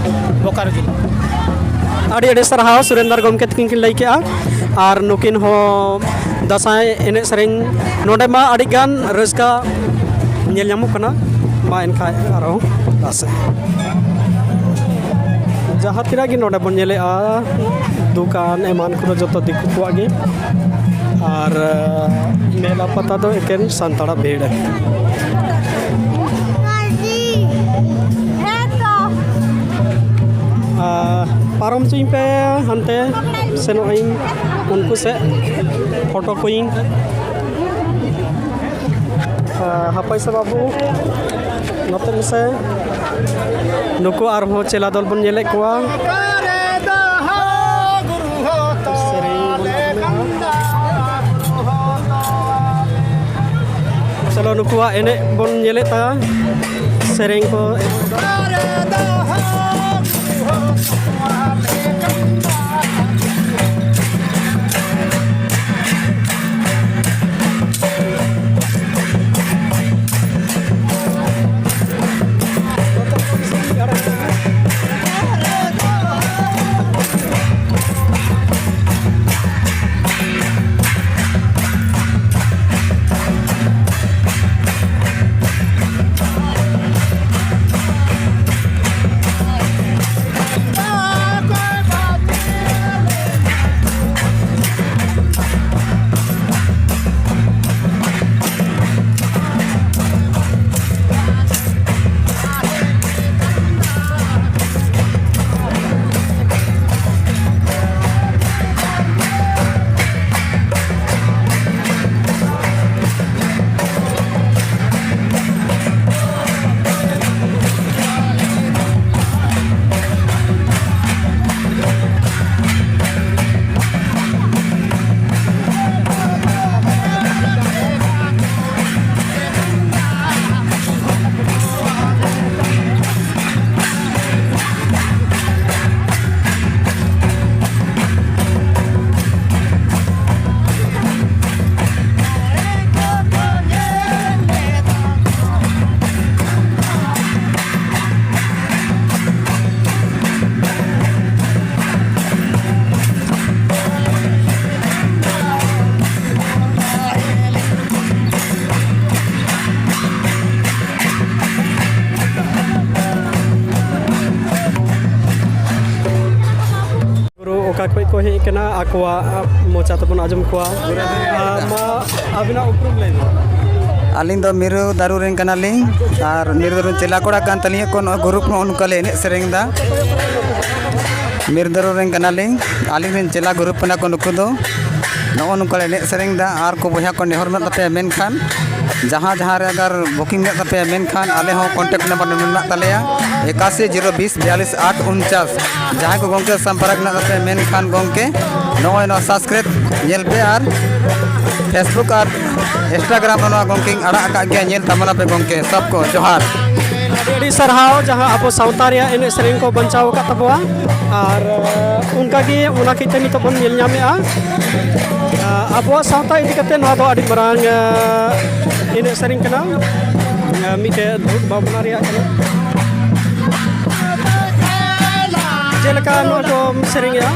ᱵᱳᱠᱟᱨᱳ ᱡᱮᱞᱟ᱾ ᱟᱹᱰᱤ ᱟᱹᱰᱤ ᱥᱟᱨᱦᱟᱣ, ᱥᱩᱨᱮᱱᱫᱨ ᱜᱚᱢᱠᱮ ᱛᱟᱹᱠᱤᱱ ᱠᱤᱱ ᱞᱟᱹᱭ ᱠᱮᱜᱼᱟ᱾ ᱟᱨ ᱱᱩᱠᱤᱱ ᱦᱚᱸ ᱫᱟᱸᱥᱟᱭ ᱮᱱᱮᱡ ᱥᱮᱨᱮᱧ ᱱᱚᱰᱮ ᱢᱟ ᱟᱹᱰᱤ ᱜᱟᱱ ᱨᱟᱹᱥᱠᱟᱹ ᱧᱮᱞ ᱧᱟᱢᱚᱜ ᱠᱟᱱᱟ᱾ ᱢᱟ ᱮᱱᱠᱷᱟᱡ ᱟᱨᱦᱚᱸ ᱫᱟᱸᱥᱟᱭ ᱡᱟᱦᱟᱸ ᱛᱤᱱᱟᱹᱜ ᱜᱮ ᱱᱚᱰᱮ ᱵᱚᱱ ᱧᱮᱞᱮᱜᱼᱟ, ᱫᱚᱠᱟᱱ ᱮᱢᱟᱱ ᱠᱚᱫᱚ ᱡᱚᱛᱚ ᱫᱤᱠᱩ ᱠᱚᱣᱟᱜ ᱜᱮ᱾ ᱟᱨ, ᱟᱸ, ᱢᱮᱞᱟ ᱯᱟᱛᱟ ᱫᱚ ᱮᱠᱮᱱ ᱥᱟᱱᱛᱟᱲᱟᱜ ᱵᱷᱤᱲ᱾ ᱟᱸ, ᱯᱟᱨᱚᱢ ᱦᱚᱪᱚᱧ ᱯᱮ, ᱦᱟᱱᱛᱮ ᱥᱮᱱᱚᱜ ᱟᱹᱧ ᱩᱱᱠᱩ ᱥᱮᱫ, ᱯᱷᱳᱴᱳ ᱠᱚᱧ᱾ ᱟᱸ, ᱦᱟᱯᱳᱭ ᱥᱮ ᱵᱟᱹᱵᱩ, ᱱᱚᱛᱮ ᱢᱮᱥᱮ᱾ ᱱᱩᱠᱩ ᱟᱨᱦᱚᱸ ᱪᱮᱞᱟ ᱫᱚᱞ ᱵᱚᱱ ᱧᱮᱞᱮᱫ ᱠᱚᱣᱟ᱾ ᱥᱮᱨᱮᱧ ᱵᱚᱱ ᱟᱸᱡᱚᱢᱮᱫᱼᱟ᱾ ᱪᱚᱞᱚ, ᱱᱩᱠᱩᱣᱟᱜ ᱮᱱᱮᱡ ᱵᱚᱱ ᱧᱮᱞᱮᱫ ᱛᱟᱭᱟ, ᱥᱮᱨᱮᱧ ᱠᱚ᱾ ᱚᱠᱟ ᱠᱷᱚᱱ ᱠᱚ ᱦᱮᱡ ᱟᱠᱟᱱᱟ, ᱟᱠᱚᱣᱟᱜ ᱢᱚᱪᱟ ᱛᱮᱵᱚᱱ ᱟᱸᱡᱚᱢ ᱠᱚᱣᱟ᱾ ᱟᱨ ᱢᱟ ᱟᱹᱵᱤᱱᱟᱜ ᱩᱯᱨᱩᱢ ᱞᱟᱹᱭ ᱵᱤᱱ᱾ ᱟᱹᱞᱤᱧ ᱫᱚ ᱢᱤᱨᱩ ᱫᱟᱨᱩ ᱨᱮᱱ ᱠᱟᱱᱟᱞᱤᱧ, ᱟᱨ ᱢᱤᱨᱩ ᱫᱟᱨᱩ ᱨᱮᱱ ᱪᱮᱞᱟ ᱠᱚᱲᱟ ᱠᱟᱱ ᱛᱟᱹᱞᱤᱧᱟ ᱠᱚ᱾ ᱱᱚᱣᱟ ᱜᱨᱩᱯ ᱱᱚᱜᱼᱚ ᱱᱚᱝᱠᱟ ᱞᱮ ᱮᱱᱮᱡ ᱥᱮᱨᱮᱧ ᱮᱫᱟ᱾ ᱢᱤᱨᱩ ᱫᱟᱨᱩ ᱨᱮᱱ ᱠᱟᱱᱟᱞᱤᱧ, ᱟᱹᱞᱤᱧ ᱨᱮᱱ ᱪᱮᱞᱟ ᱜᱨᱩᱯ ᱠᱟᱱᱟ ᱠᱚ ᱱᱩᱠᱩ ᱫᱚ᱾ ᱱᱚᱜᱼᱚ ᱱᱚᱝᱠᱟ ᱞᱮ ᱮᱱᱮᱡ ᱥᱮᱨᱮᱧ ᱮᱫᱟ᱾ ᱟᱨ ᱠᱚ ᱵᱚᱭᱦᱟ ᱠᱚ ᱱᱮᱦᱚᱨ ᱢᱮᱱᱟᱜ ᱛᱟᱯᱮᱭᱟ, ᱢᱮᱱᱠᱷᱟᱱ ᱡᱟᱦᱟᱸ ᱡᱟᱦᱟᱸ ᱨᱮ ᱟᱜᱟᱨ ᱵᱩᱠᱤᱝ ᱢᱮᱱᱟᱜ ᱛᱟᱯᱮᱭᱟ, ᱢᱮᱱᱠᱷᱟᱱ ᱟᱞᱮ ᱦᱚᱸ ᱠᱚᱱᱴᱟᱠᱴ ᱱᱟᱢᱵᱟᱨ ᱢᱮᱱᱟᱜ ᱛᱟᱞᱮᱭᱟ, ᱮᱠᱟᱥᱤ ᱡᱤᱨᱳ ᱵᱤᱥ ᱵᱤᱭᱟᱞᱤᱥ ᱟᱴ ᱩᱱᱪᱟᱥ᱾ ᱡᱟᱦᱟᱸᱭ ᱠᱚ ᱜᱚᱢᱠᱮ ᱥᱚᱢᱯᱚᱨᱠ ᱢᱮᱱᱟᱜ ᱛᱟᱯᱮᱭᱟ, ᱢᱮᱱᱠᱷᱟᱱ ᱜᱚᱢᱠᱮ ᱱᱚᱜᱼᱚᱭ ᱱᱚᱣᱟ ᱥᱟᱵᱥᱠᱨᱟᱭᱤᱵ ᱧᱮᱞ ᱯᱮ ᱟᱨ ᱯᱷᱮᱥᱵᱩᱠ ᱟᱨ ᱤᱱᱥᱴᱟᱜᱨᱟᱢ ᱨᱮ ᱱᱚᱣᱟ ᱜᱚᱢᱠᱮᱧ ᱟᱲᱟᱜ ᱟᱠᱟᱫ ᱜᱮᱭᱟ, ᱧᱮᱞ ᱛᱟᱵᱚᱱᱟ ᱯᱮ ᱜᱚᱢᱠᱮ᱾ ᱥᱚᱵ ᱠᱚ ᱡᱚᱦᱟᱨ᱾ ᱟᱹᱰᱤ ᱟᱹᱰᱤ ᱥᱟᱨᱦᱟᱣ, ᱡᱟᱦᱟᱸ ᱟᱵᱚ ᱥᱟᱶᱛᱟ ᱨᱮᱭᱟᱜ ᱮᱱᱮᱡ ᱥᱮᱨᱮᱧ ᱠᱚ ᱵᱟᱧᱪᱟᱣ ᱟᱠᱟᱫ ᱛᱟᱵᱚᱣᱟ᱾ ᱟᱨ ᱚᱱᱠᱟᱜᱮ ᱚᱱᱟ ᱠᱷᱟᱹᱛᱤᱨ ᱛᱮ ᱱᱤᱛᱚᱜ ᱵᱚᱱ ᱧᱮᱞ ᱧᱟᱢᱮᱫᱼᱟ᱾ ᱟᱵᱚᱣᱟᱜ ᱥᱟᱶᱛᱟ ᱤᱫᱤ ᱠᱟᱛᱮ ᱱᱚᱣᱟ ᱫᱚ ᱟᱹᱰᱤ ᱢᱟᱨᱟᱝ ᱮᱱᱮᱡ ᱥᱮᱨᱮᱧ ᱠᱟᱱᱟ᱾ ᱢᱤᱫᱴᱮᱡ ᱫᱩᱠ ᱵᱷᱟᱵᱽᱱᱟ ᱨᱮᱭᱟᱜ ᱠᱟᱱᱟ᱾ ᱡᱮᱞᱮᱠᱟ ᱱᱚᱣᱟ ᱠᱚ ᱥᱮᱨᱮᱧᱮᱜᱼᱟ᱾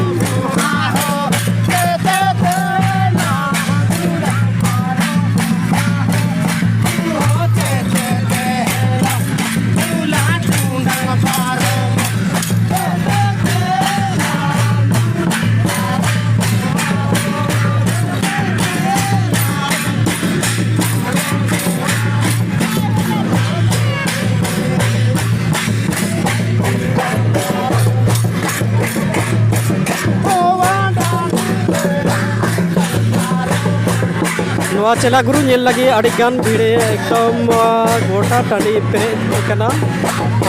ᱱᱚᱣᱟ ᱪᱮᱞᱟ ᱜᱩᱨᱩ ᱧᱮᱞ ᱞᱟᱹᱜᱤᱫ ᱟᱹᱰᱤ ᱜᱟᱱ ᱵᱷᱤᱲ, ᱮᱠᱫᱚᱢ, ᱟᱸ, ᱜᱚᱴᱟ ᱴᱟᱺᱰᱤ ᱯᱮᱨᱮᱡ ᱟᱠᱟᱱᱟ᱾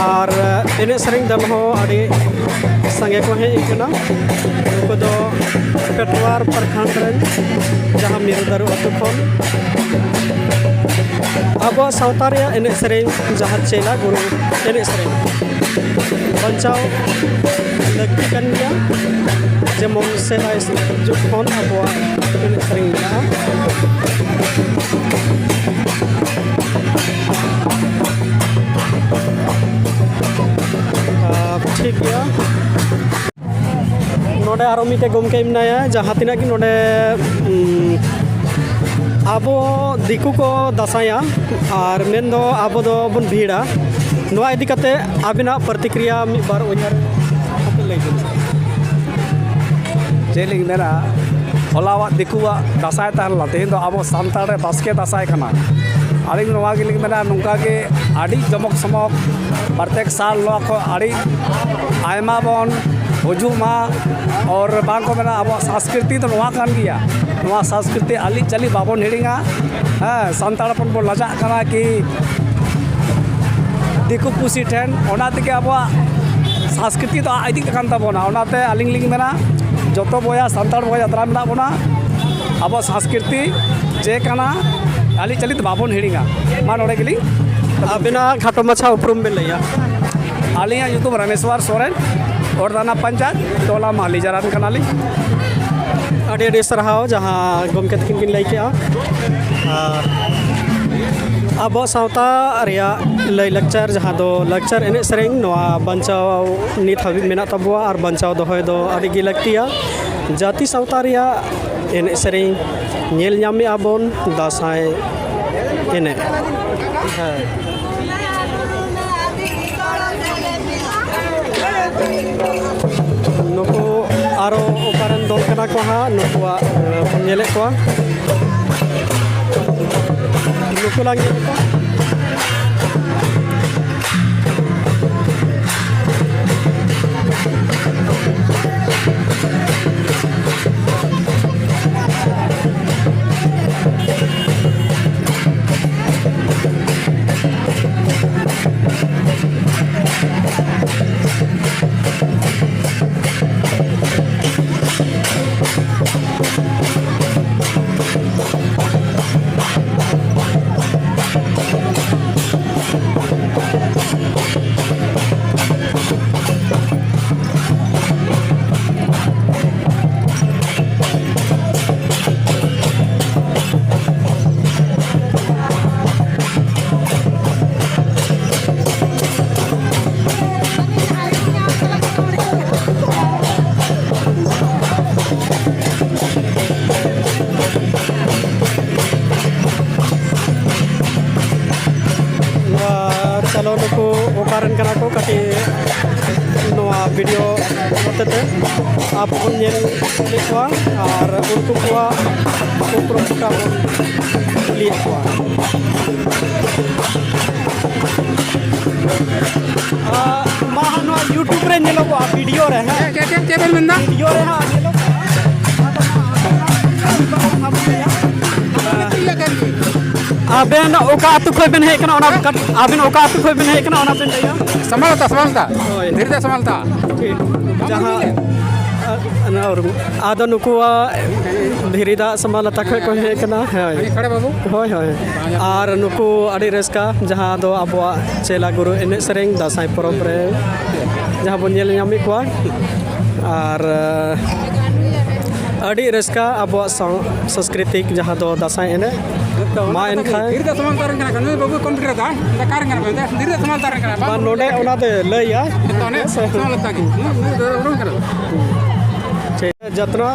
ᱟᱨ, ᱟᱸ, ᱮᱱᱮᱡ ᱥᱮᱨᱮᱧ ᱫᱚᱞ ᱦᱚᱸ ᱟᱹᱰᱤ ᱥᱟᱸᱜᱮ ᱠᱚ ᱦᱮᱡ ᱟᱠᱟᱱᱟ᱾ ᱱᱩᱠᱩ ᱫᱚ ᱯᱮᱴᱣᱟᱨ ᱯᱨᱚᱠᱷᱚᱸᱰ ᱨᱮᱱ, ᱡᱟᱦᱟᱸ ᱢᱤᱨᱩ ᱫᱟᱨᱩ ᱟᱹᱛᱩ ᱠᱷᱚᱱ᱾ ᱟᱵᱚᱣᱟᱜ ᱥᱟᱶᱛᱟ ᱨᱮᱭᱟᱜ ᱮᱱᱮᱡ ᱥᱮᱨᱮᱧ, ᱡᱟᱦᱟᱸ ᱪᱮᱞᱟ ᱜᱩᱨᱩ ᱮᱱᱮᱡ ᱥᱮᱨᱮᱧ, ᱵᱟᱧᱪᱟᱣ ᱞᱟᱹᱠᱛᱤ ᱠᱟᱱ ᱜᱮᱭᱟ᱾ ᱡᱮᱢᱚᱱ ᱥᱮᱫᱟᱭ ᱡᱩᱜᱽ ᱠᱷᱚᱱ ᱟᱵᱚᱣᱟᱜ ᱮᱱᱮᱡ ᱥᱮᱨᱮᱧ ᱢᱮᱱᱟᱜᱼᱟ᱾ ᱟᱨ ᱴᱷᱤᱠ ᱜᱮᱭᱟ᱾ ᱱᱚᱰᱮ ᱟᱨᱚ ᱢᱤᱫᱴᱮᱡ ᱜᱚᱢᱠᱮ ᱢᱮᱱᱟᱭᱟ, ᱡᱟᱦᱟᱸ ᱛᱤᱱᱟᱹᱜ ᱜᱮ ᱱᱚᱰᱮ, ᱩᱢ, ᱟᱵᱚ ᱫᱤᱠᱩ ᱠᱚ ᱫᱟᱸᱥᱟᱭᱟ, ᱟᱨ ᱢᱮᱱᱫᱚ ᱟᱵᱚ ᱫᱚᱵᱚᱱ ᱵᱷᱤᱲᱟ᱾ ᱱᱚᱣᱟ ᱤᱫᱤ ᱠᱟᱛᱮ ᱟᱵᱤᱱᱟᱜ ᱯᱨᱚᱛᱤᱠᱨᱤᱭᱟ ᱢᱤᱫ ᱵᱟᱨ ᱩᱭᱦᱟᱹᱨ ᱠᱟᱛᱮ ᱞᱟᱹᱭ ᱵᱤᱱ᱾ ᱪᱮᱫ ᱞᱤᱧ ᱢᱮᱱᱟ, ᱦᱚᱞᱟᱣᱟᱜ ᱫᱤᱠᱩᱣᱟᱜ ᱫᱟᱸᱥᱟᱭ ᱛᱟᱦᱮᱸ ᱞᱮᱱᱟ, ᱛᱮᱦᱮᱧ ᱫᱚ ᱟᱵᱚ ᱥᱟᱱᱛᱟᱲ ᱨᱮ ᱵᱟᱥᱠᱮ ᱫᱟᱸᱥᱟᱭ ᱠᱟᱱᱟ᱾ ᱟᱹᱞᱤᱧ ᱱᱚᱣᱟ ᱜᱮᱞᱤᱧ ᱢᱮᱱᱟ, ᱱᱚᱝᱠᱟ ᱜᱮ ᱟᱹᱰᱤ ᱡᱚᱢᱚᱠ ᱥᱚᱢᱚᱠ ᱯᱨᱚᱛᱮᱠ ᱥᱟᱞ ᱱᱚᱣᱟ ᱠᱚ ᱟᱹᱰᱤ ᱟᱭᱢᱟ ᱵᱚᱱ ᱦᱤᱡᱩᱜ ᱢᱟ᱾ ᱟᱨ ᱵᱟᱝ ᱠᱚ ᱢᱮᱱᱟ, ᱟᱵᱚᱣᱟᱜ ᱥᱚᱝᱥᱠᱨᱤᱛᱤ ᱫᱚ ᱱᱚᱣᱟ ᱠᱟᱱ ᱜᱮᱭᱟ᱾ ᱱᱚᱣᱟ ᱥᱚᱝᱥᱠᱨᱤᱛᱤ ᱟᱹᱞᱤᱪᱟᱹᱞᱤ ᱵᱟᱵᱚᱱ ᱦᱤᱲᱤᱧᱟ᱾ ᱦᱮᱸ, ᱥᱟᱱᱛᱟᱲ ᱦᱚᱯᱚᱱ ᱵᱚᱱ ᱞᱟᱡᱟᱜ ᱠᱟᱱᱟ ᱠᱤ ᱫᱤᱠᱩ ᱯᱩᱥᱤ ᱴᱷᱮᱱ, ᱚᱱᱟ ᱛᱮᱜᱮ ᱟᱵᱚᱣᱟᱜ ᱥᱚᱝᱥᱠᱨᱤᱛᱤ ᱫᱚ ᱟᱫ ᱤᱫᱤᱜ ᱠᱟᱱ ᱛᱟᱵᱚᱱᱟ᱾ ᱚᱱᱟᱛᱮ ᱟᱹᱞᱤᱧ ᱞᱤᱧ ᱢᱮᱱᱟ, ᱡᱚᱛᱚ ᱵᱚᱭᱦᱟ ᱥᱟᱱᱛᱟᱲ ᱵᱚᱭᱦᱟ ᱡᱟᱛᱨᱟ ᱢᱮᱱᱟᱜ ᱵᱚᱱᱟ, ᱟᱵᱚᱣᱟᱜ ᱥᱚᱝᱥᱠᱨᱤᱛᱤ ᱪᱮᱫ ᱠᱟᱱᱟ, ᱟᱹᱞᱤᱪᱟᱹᱞᱤ ᱫᱚ ᱵᱟᱵᱚᱱ ᱦᱤᱲᱤᱧᱟ᱾ ᱢᱟ ᱱᱚᱰᱮ ᱜᱮᱞᱤᱧ᱾ ᱟᱵᱤᱱᱟᱜ ᱠᱷᱟᱴᱚ ᱢᱟᱪᱷᱟ ᱩᱯᱨᱩᱢ ᱵᱤᱱ ᱞᱟᱹᱭᱟ? ᱟᱹᱞᱤᱧᱟᱜ ᱧᱩᱛᱩᱢ ᱨᱟᱢᱮᱥᱣᱚᱨ ᱥᱚᱨᱮᱱ, ᱚᱨᱫᱟᱱᱟ ᱯᱚᱧᱪᱟᱭᱮᱛ, ᱴᱚᱞᱟ ᱢᱟᱦᱞᱤ ᱡᱟᱨᱟᱱ ᱠᱟᱱᱟᱞᱤᱧ᱾ ᱟᱹᱰᱤ ᱟᱹᱰᱤ ᱥᱟᱨᱦᱟᱣ ᱡᱟᱦᱟᱸ ᱜᱚᱢᱠᱮ ᱛᱟᱹᱠᱤᱱ ᱠᱤᱱ ᱞᱟᱹᱭ ᱠᱮᱜᱼᱟ᱾ ᱟᱨ ᱟᱵᱚ ᱥᱟᱶᱛᱟ ᱨᱮᱭᱟᱜ ᱞᱟᱹᱭᱼᱞᱟᱠᱪᱟᱨ, ᱡᱟᱦᱟᱸ ᱫᱚ ᱞᱟᱠᱪᱟᱨ ᱮᱱᱮᱡ ᱥᱮᱨᱮᱧ, ᱱᱚᱣᱟ ᱵᱟᱧᱪᱟᱣ ᱱᱤᱛ ᱦᱟᱹᱵᱤᱡ ᱢᱮᱱᱟᱜ ᱛᱟᱵᱚᱣᱟ ᱟᱨ ᱵᱟᱧᱪᱟᱣ ᱫᱚᱦᱚᱭ ᱫᱚ ᱟᱹᱰᱤ ᱜᱮ ᱞᱟᱹᱠᱛᱤᱭᱟ᱾ ᱡᱟᱹᱛᱤ ᱥᱟᱶᱛᱟ ᱨᱮᱭᱟᱜ ᱮᱱᱮᱡ ᱥᱮᱨᱮᱧ ᱧᱮᱞ ᱧᱟᱢᱮᱜᱼᱟ ᱵᱚᱱ, ᱫᱟᱸᱥᱟᱭ ᱮᱱᱮᱡ᱾ ᱦᱮᱸ᱾ ᱱᱩᱠᱩ ᱟᱨᱚ ᱚᱠᱟᱨᱮᱱ ᱫᱚᱞ ᱠᱟᱱᱟ ᱠᱚ ᱦᱟᱸᱜ, ᱱᱩᱠᱩᱣᱟᱜ, ᱮ, ᱵᱚᱱ ᱧᱮᱞᱮᱫ ᱠᱚᱣᱟ᱾ ᱱᱩᱠᱩ ᱞᱟᱝ ᱧᱮᱞᱮᱫ ᱠᱚᱣᱟ᱾ ᱪᱚᱞᱚ, ᱱᱩᱠᱩ ᱚᱠᱟᱨᱮᱱ ᱠᱟᱱᱟ ᱠᱚ, ᱠᱟᱹᱴᱤᱡ ᱱᱚᱣᱟ ᱵᱷᱤᱰᱤᱭᱳ ᱦᱚᱛᱮᱛᱮ ᱟᱵᱚ ᱵᱚᱱ ᱧᱮᱞ ᱞᱮᱫ ᱠᱚᱣᱟ ᱟᱨ ᱩᱱᱠᱩ ᱠᱚᱣᱟᱜ ᱩᱯᱨᱩᱢ ᱠᱚᱴᱟ ᱵᱚᱱ ᱠᱩᱞᱤᱭᱮᱫ ᱠᱚᱣᱟ᱾ ᱟᱨ ᱢᱟ ᱦᱟᱸᱜ ᱱᱚᱣᱟ YouTube ᱨᱮ ᱧᱮᱞᱚᱜᱚᱜᱼᱟ, ᱵᱷᱤᱰᱤᱭᱳ ᱨᱮ, ᱦᱮᱸ᱾ ᱪᱮᱫ, ᱪᱮᱫ, ᱪᱮᱫ ᱵᱮᱱ ᱢᱮᱱᱫᱟ? ᱵᱷᱤᱰᱤᱭᱳ ᱨᱮ ᱦᱟᱸᱜ ᱧᱮᱞᱚᱜᱚᱜᱼᱟ᱾ ᱟᱵᱮᱱ ᱚᱠᱟ ᱟᱹᱛᱩ ᱠᱷᱚᱱ ᱵᱮᱱ ᱦᱮᱡ ᱠᱟᱱᱟ, ᱚᱱᱟ ᱠᱟᱹᱴ-, ᱟᱵᱮᱱ ᱚᱠᱟ ᱟᱹᱛᱩ ᱠᱷᱚᱱ ᱵᱮᱱ ᱦᱮᱡ ᱠᱟᱱᱟ, ᱚᱱᱟ ᱵᱮᱱ ᱞᱟᱹᱭᱟ᱾ ᱥᱟᱢᱟᱞᱛᱟ, ᱥᱟᱢᱟᱞᱛᱟ᱾ ᱦᱳᱭ᱾ ᱫᱷᱤᱨᱤ ᱫᱟᱜ ᱥᱟᱢᱟᱞᱛᱟ᱾ ᱴᱷᱤᱠ᱾ ᱡᱟᱦᱟᱸ, ᱟ, ᱚᱱᱟ ᱩᱨᱩᱢ᱾ ᱟᱫᱚ ᱱᱩᱠᱩᱣᱟᱜ ᱫᱷᱤᱨᱤ ᱫᱟᱜ ᱥᱟᱢᱟᱞᱛᱟ ᱠᱷᱚᱱ ᱠᱚ ᱦᱮᱡ ᱠᱟᱱᱟ᱾ ᱦᱳᱭ᱾ ᱦᱟᱹᱱᱤ ᱠᱷᱟᱲᱮ ᱵᱟᱹᱵᱩ᱾ ᱦᱳᱭ, ᱦᱳᱭ᱾ ᱟᱨ ᱱᱩᱠᱩ ᱟᱹᱰᱤ ᱨᱟᱹᱥᱠᱟᱹ, ᱡᱟᱦᱟᱸ ᱫᱚ ᱟᱵᱚᱣᱟᱜ ᱪᱮᱞᱟ ᱜᱩᱨᱩ ᱮᱱᱮᱡ ᱥᱮᱨᱮᱧ ᱫᱟᱸᱥᱟᱭ ᱯᱚᱨᱚᱵᱽ ᱨᱮ ᱡᱟᱦᱟᱸ ᱵᱚᱱ ᱧᱮᱞ ᱧᱟᱢᱮᱫ ᱠᱚᱣᱟ᱾ ᱟᱨ, ᱟᱹᱰᱤ ᱨᱟᱹᱥᱠᱟᱹ ᱟᱵᱚᱣᱟᱜ ᱥᱟᱶ-, ᱥᱟᱝᱥᱠᱨᱤᱛᱤᱠ ᱡᱟᱦᱟᱸ ᱫᱚ ᱫᱟᱸᱥᱟᱭ ᱮᱱᱮᱡ᱾ ᱢᱟ ᱮᱱᱠᱷᱟᱱ᱾ ᱫᱷᱤᱨᱤ ᱫᱟᱜ ᱥᱟᱢᱟᱞᱛᱟ ᱨᱮᱱ ᱠᱟᱱᱟ ᱠᱚ, ᱱᱩᱭ ᱵᱟᱹᱵᱩ ᱠᱚᱢᱯᱤᱭᱩᱴᱟᱨ ᱫᱟ, ᱚᱠᱟ ᱨᱮᱱ ᱠᱟᱱᱟ ᱯᱮ? ᱫᱷᱤᱨᱤ ᱫᱟᱜ ᱥᱟᱢᱟᱞᱛᱟ ᱨᱮᱱ ᱠᱟᱱᱟ᱾ ᱵᱟᱝ, ᱱᱚᱰᱮ ᱚᱱᱟ ᱫᱚ ᱞᱟᱹᱭᱟ᱾ ᱛᱚ, ᱚᱱᱮ ᱥᱟᱢᱟᱞᱛᱟ ᱜᱮ᱾ ᱱᱩᱭ, ᱱᱩᱭ ᱫᱚ ᱩᱨᱩᱢ ᱠᱟᱱᱟ᱾ ᱴᱷᱤᱠ᱾ ᱡᱚᱛᱱᱚ᱾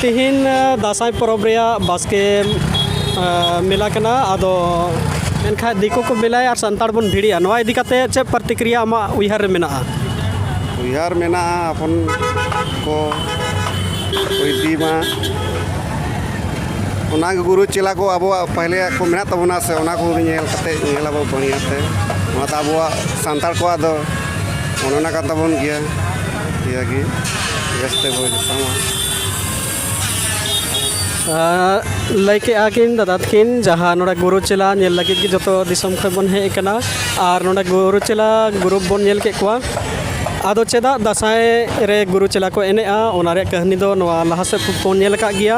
ᱛᱤᱦᱤᱧ, ᱟ, ᱫᱟᱸᱥᱟᱭ ᱯᱚᱨᱚᱵᱽ ᱨᱮᱭᱟᱜ ᱵᱟᱥᱠᱮ, ᱟ, ᱢᱮᱞᱟ ᱠᱟᱱᱟ᱾ ᱟᱫᱚ ᱢᱮᱱᱠᱷᱟᱱ ᱫᱤᱠᱩ ᱠᱚ ᱢᱮᱞᱟᱭᱟ ᱟᱨ ᱥᱟᱱᱛᱟᱲ ᱵᱚᱱ ᱵᱷᱤᱲᱤᱜᱼᱟ᱾ ᱱᱚᱣᱟ ᱤᱫᱤ ᱠᱟᱛᱮ ᱪᱮᱫ ᱯᱨᱚᱛᱤᱠᱨᱤᱭᱟ ᱟᱢᱟᱜ ᱩᱭᱦᱟᱹᱨ ᱨᱮ ᱢᱮᱱᱟᱜᱼᱟ? ᱩᱭᱦᱟᱹᱨ ᱢᱮᱱᱟᱜᱼᱟ, ᱦᱚᱯᱚᱱ ᱠᱚ ᱤᱫᱤ ᱢᱟ᱾ ᱚᱱᱟᱜᱮ ᱜᱩᱨᱩ ᱪᱮᱞᱟ ᱠᱚ ᱟᱵᱚᱣᱟᱜ ᱯᱟᱦᱞᱮᱭᱟᱜ ᱠᱚ ᱢᱮᱱᱟᱜ ᱛᱟᱵᱚᱱᱟ ᱥᱮ, ᱚᱱᱟ ᱠᱚ ᱧᱮᱞ ᱠᱟᱛᱮ ᱧᱮᱞ ᱟᱵᱚ ᱵᱟᱹᱲᱤᱡ ᱛᱮ᱾ ᱚᱱᱟᱛᱮ ᱟᱵᱚᱣᱟᱜ ᱥᱟᱱᱛᱟᱲ ᱠᱚᱣᱟᱜ ᱫᱚ ᱚᱱᱮ ᱚᱱᱟ ᱠᱟᱱ ᱛᱟᱵᱚᱱ ᱜᱮᱭᱟ, ᱤᱭᱟᱹ ᱜᱮ ᱵᱮᱥ ᱛᱮ ᱵᱚᱱ ᱡᱚᱛᱚᱱᱟ᱾ ᱟᱨ ᱞᱟᱹᱭ ᱠᱮᱜᱼᱟ ᱠᱤᱱ ᱫᱟᱫᱟ ᱛᱟᱹᱠᱤᱱ, ᱡᱟᱦᱟᱸ ᱱᱚᱰᱮ ᱜᱩᱨᱩ ᱪᱮᱞᱟ ᱧᱮᱞ ᱞᱟᱹᱜᱤᱫ ᱜᱮ ᱡᱚᱛᱚ ᱫᱤᱥᱚᱢ ᱠᱷᱚᱱ ᱵᱚᱱ ᱦᱮᱡ ᱟᱠᱟᱱᱟ᱾ ᱟᱨ ᱱᱚᱰᱮ ᱜᱩᱨᱩ ᱪᱮᱞᱟ ᱜᱨᱩᱯ ᱵᱚᱱ ᱧᱮᱞ ᱠᱮᱫ ᱠᱚᱣᱟ᱾ ᱟᱫᱚ ᱪᱮᱫᱟᱜ ᱫᱟᱸᱥᱟᱭ ᱨᱮ ᱜᱩᱨᱩ ᱪᱮᱞᱟ ᱠᱚ ᱮᱱᱮᱡᱼᱟ, ᱚᱱᱟ ᱨᱮᱭᱟᱜ ᱠᱟᱹᱦᱱᱤ ᱫᱚ ᱱᱚᱣᱟ ᱞᱟᱦᱟ ᱥᱮᱫ ᱵᱚᱱ ᱧᱮᱞ ᱟᱠᱟᱫ ᱜᱮᱭᱟ᱾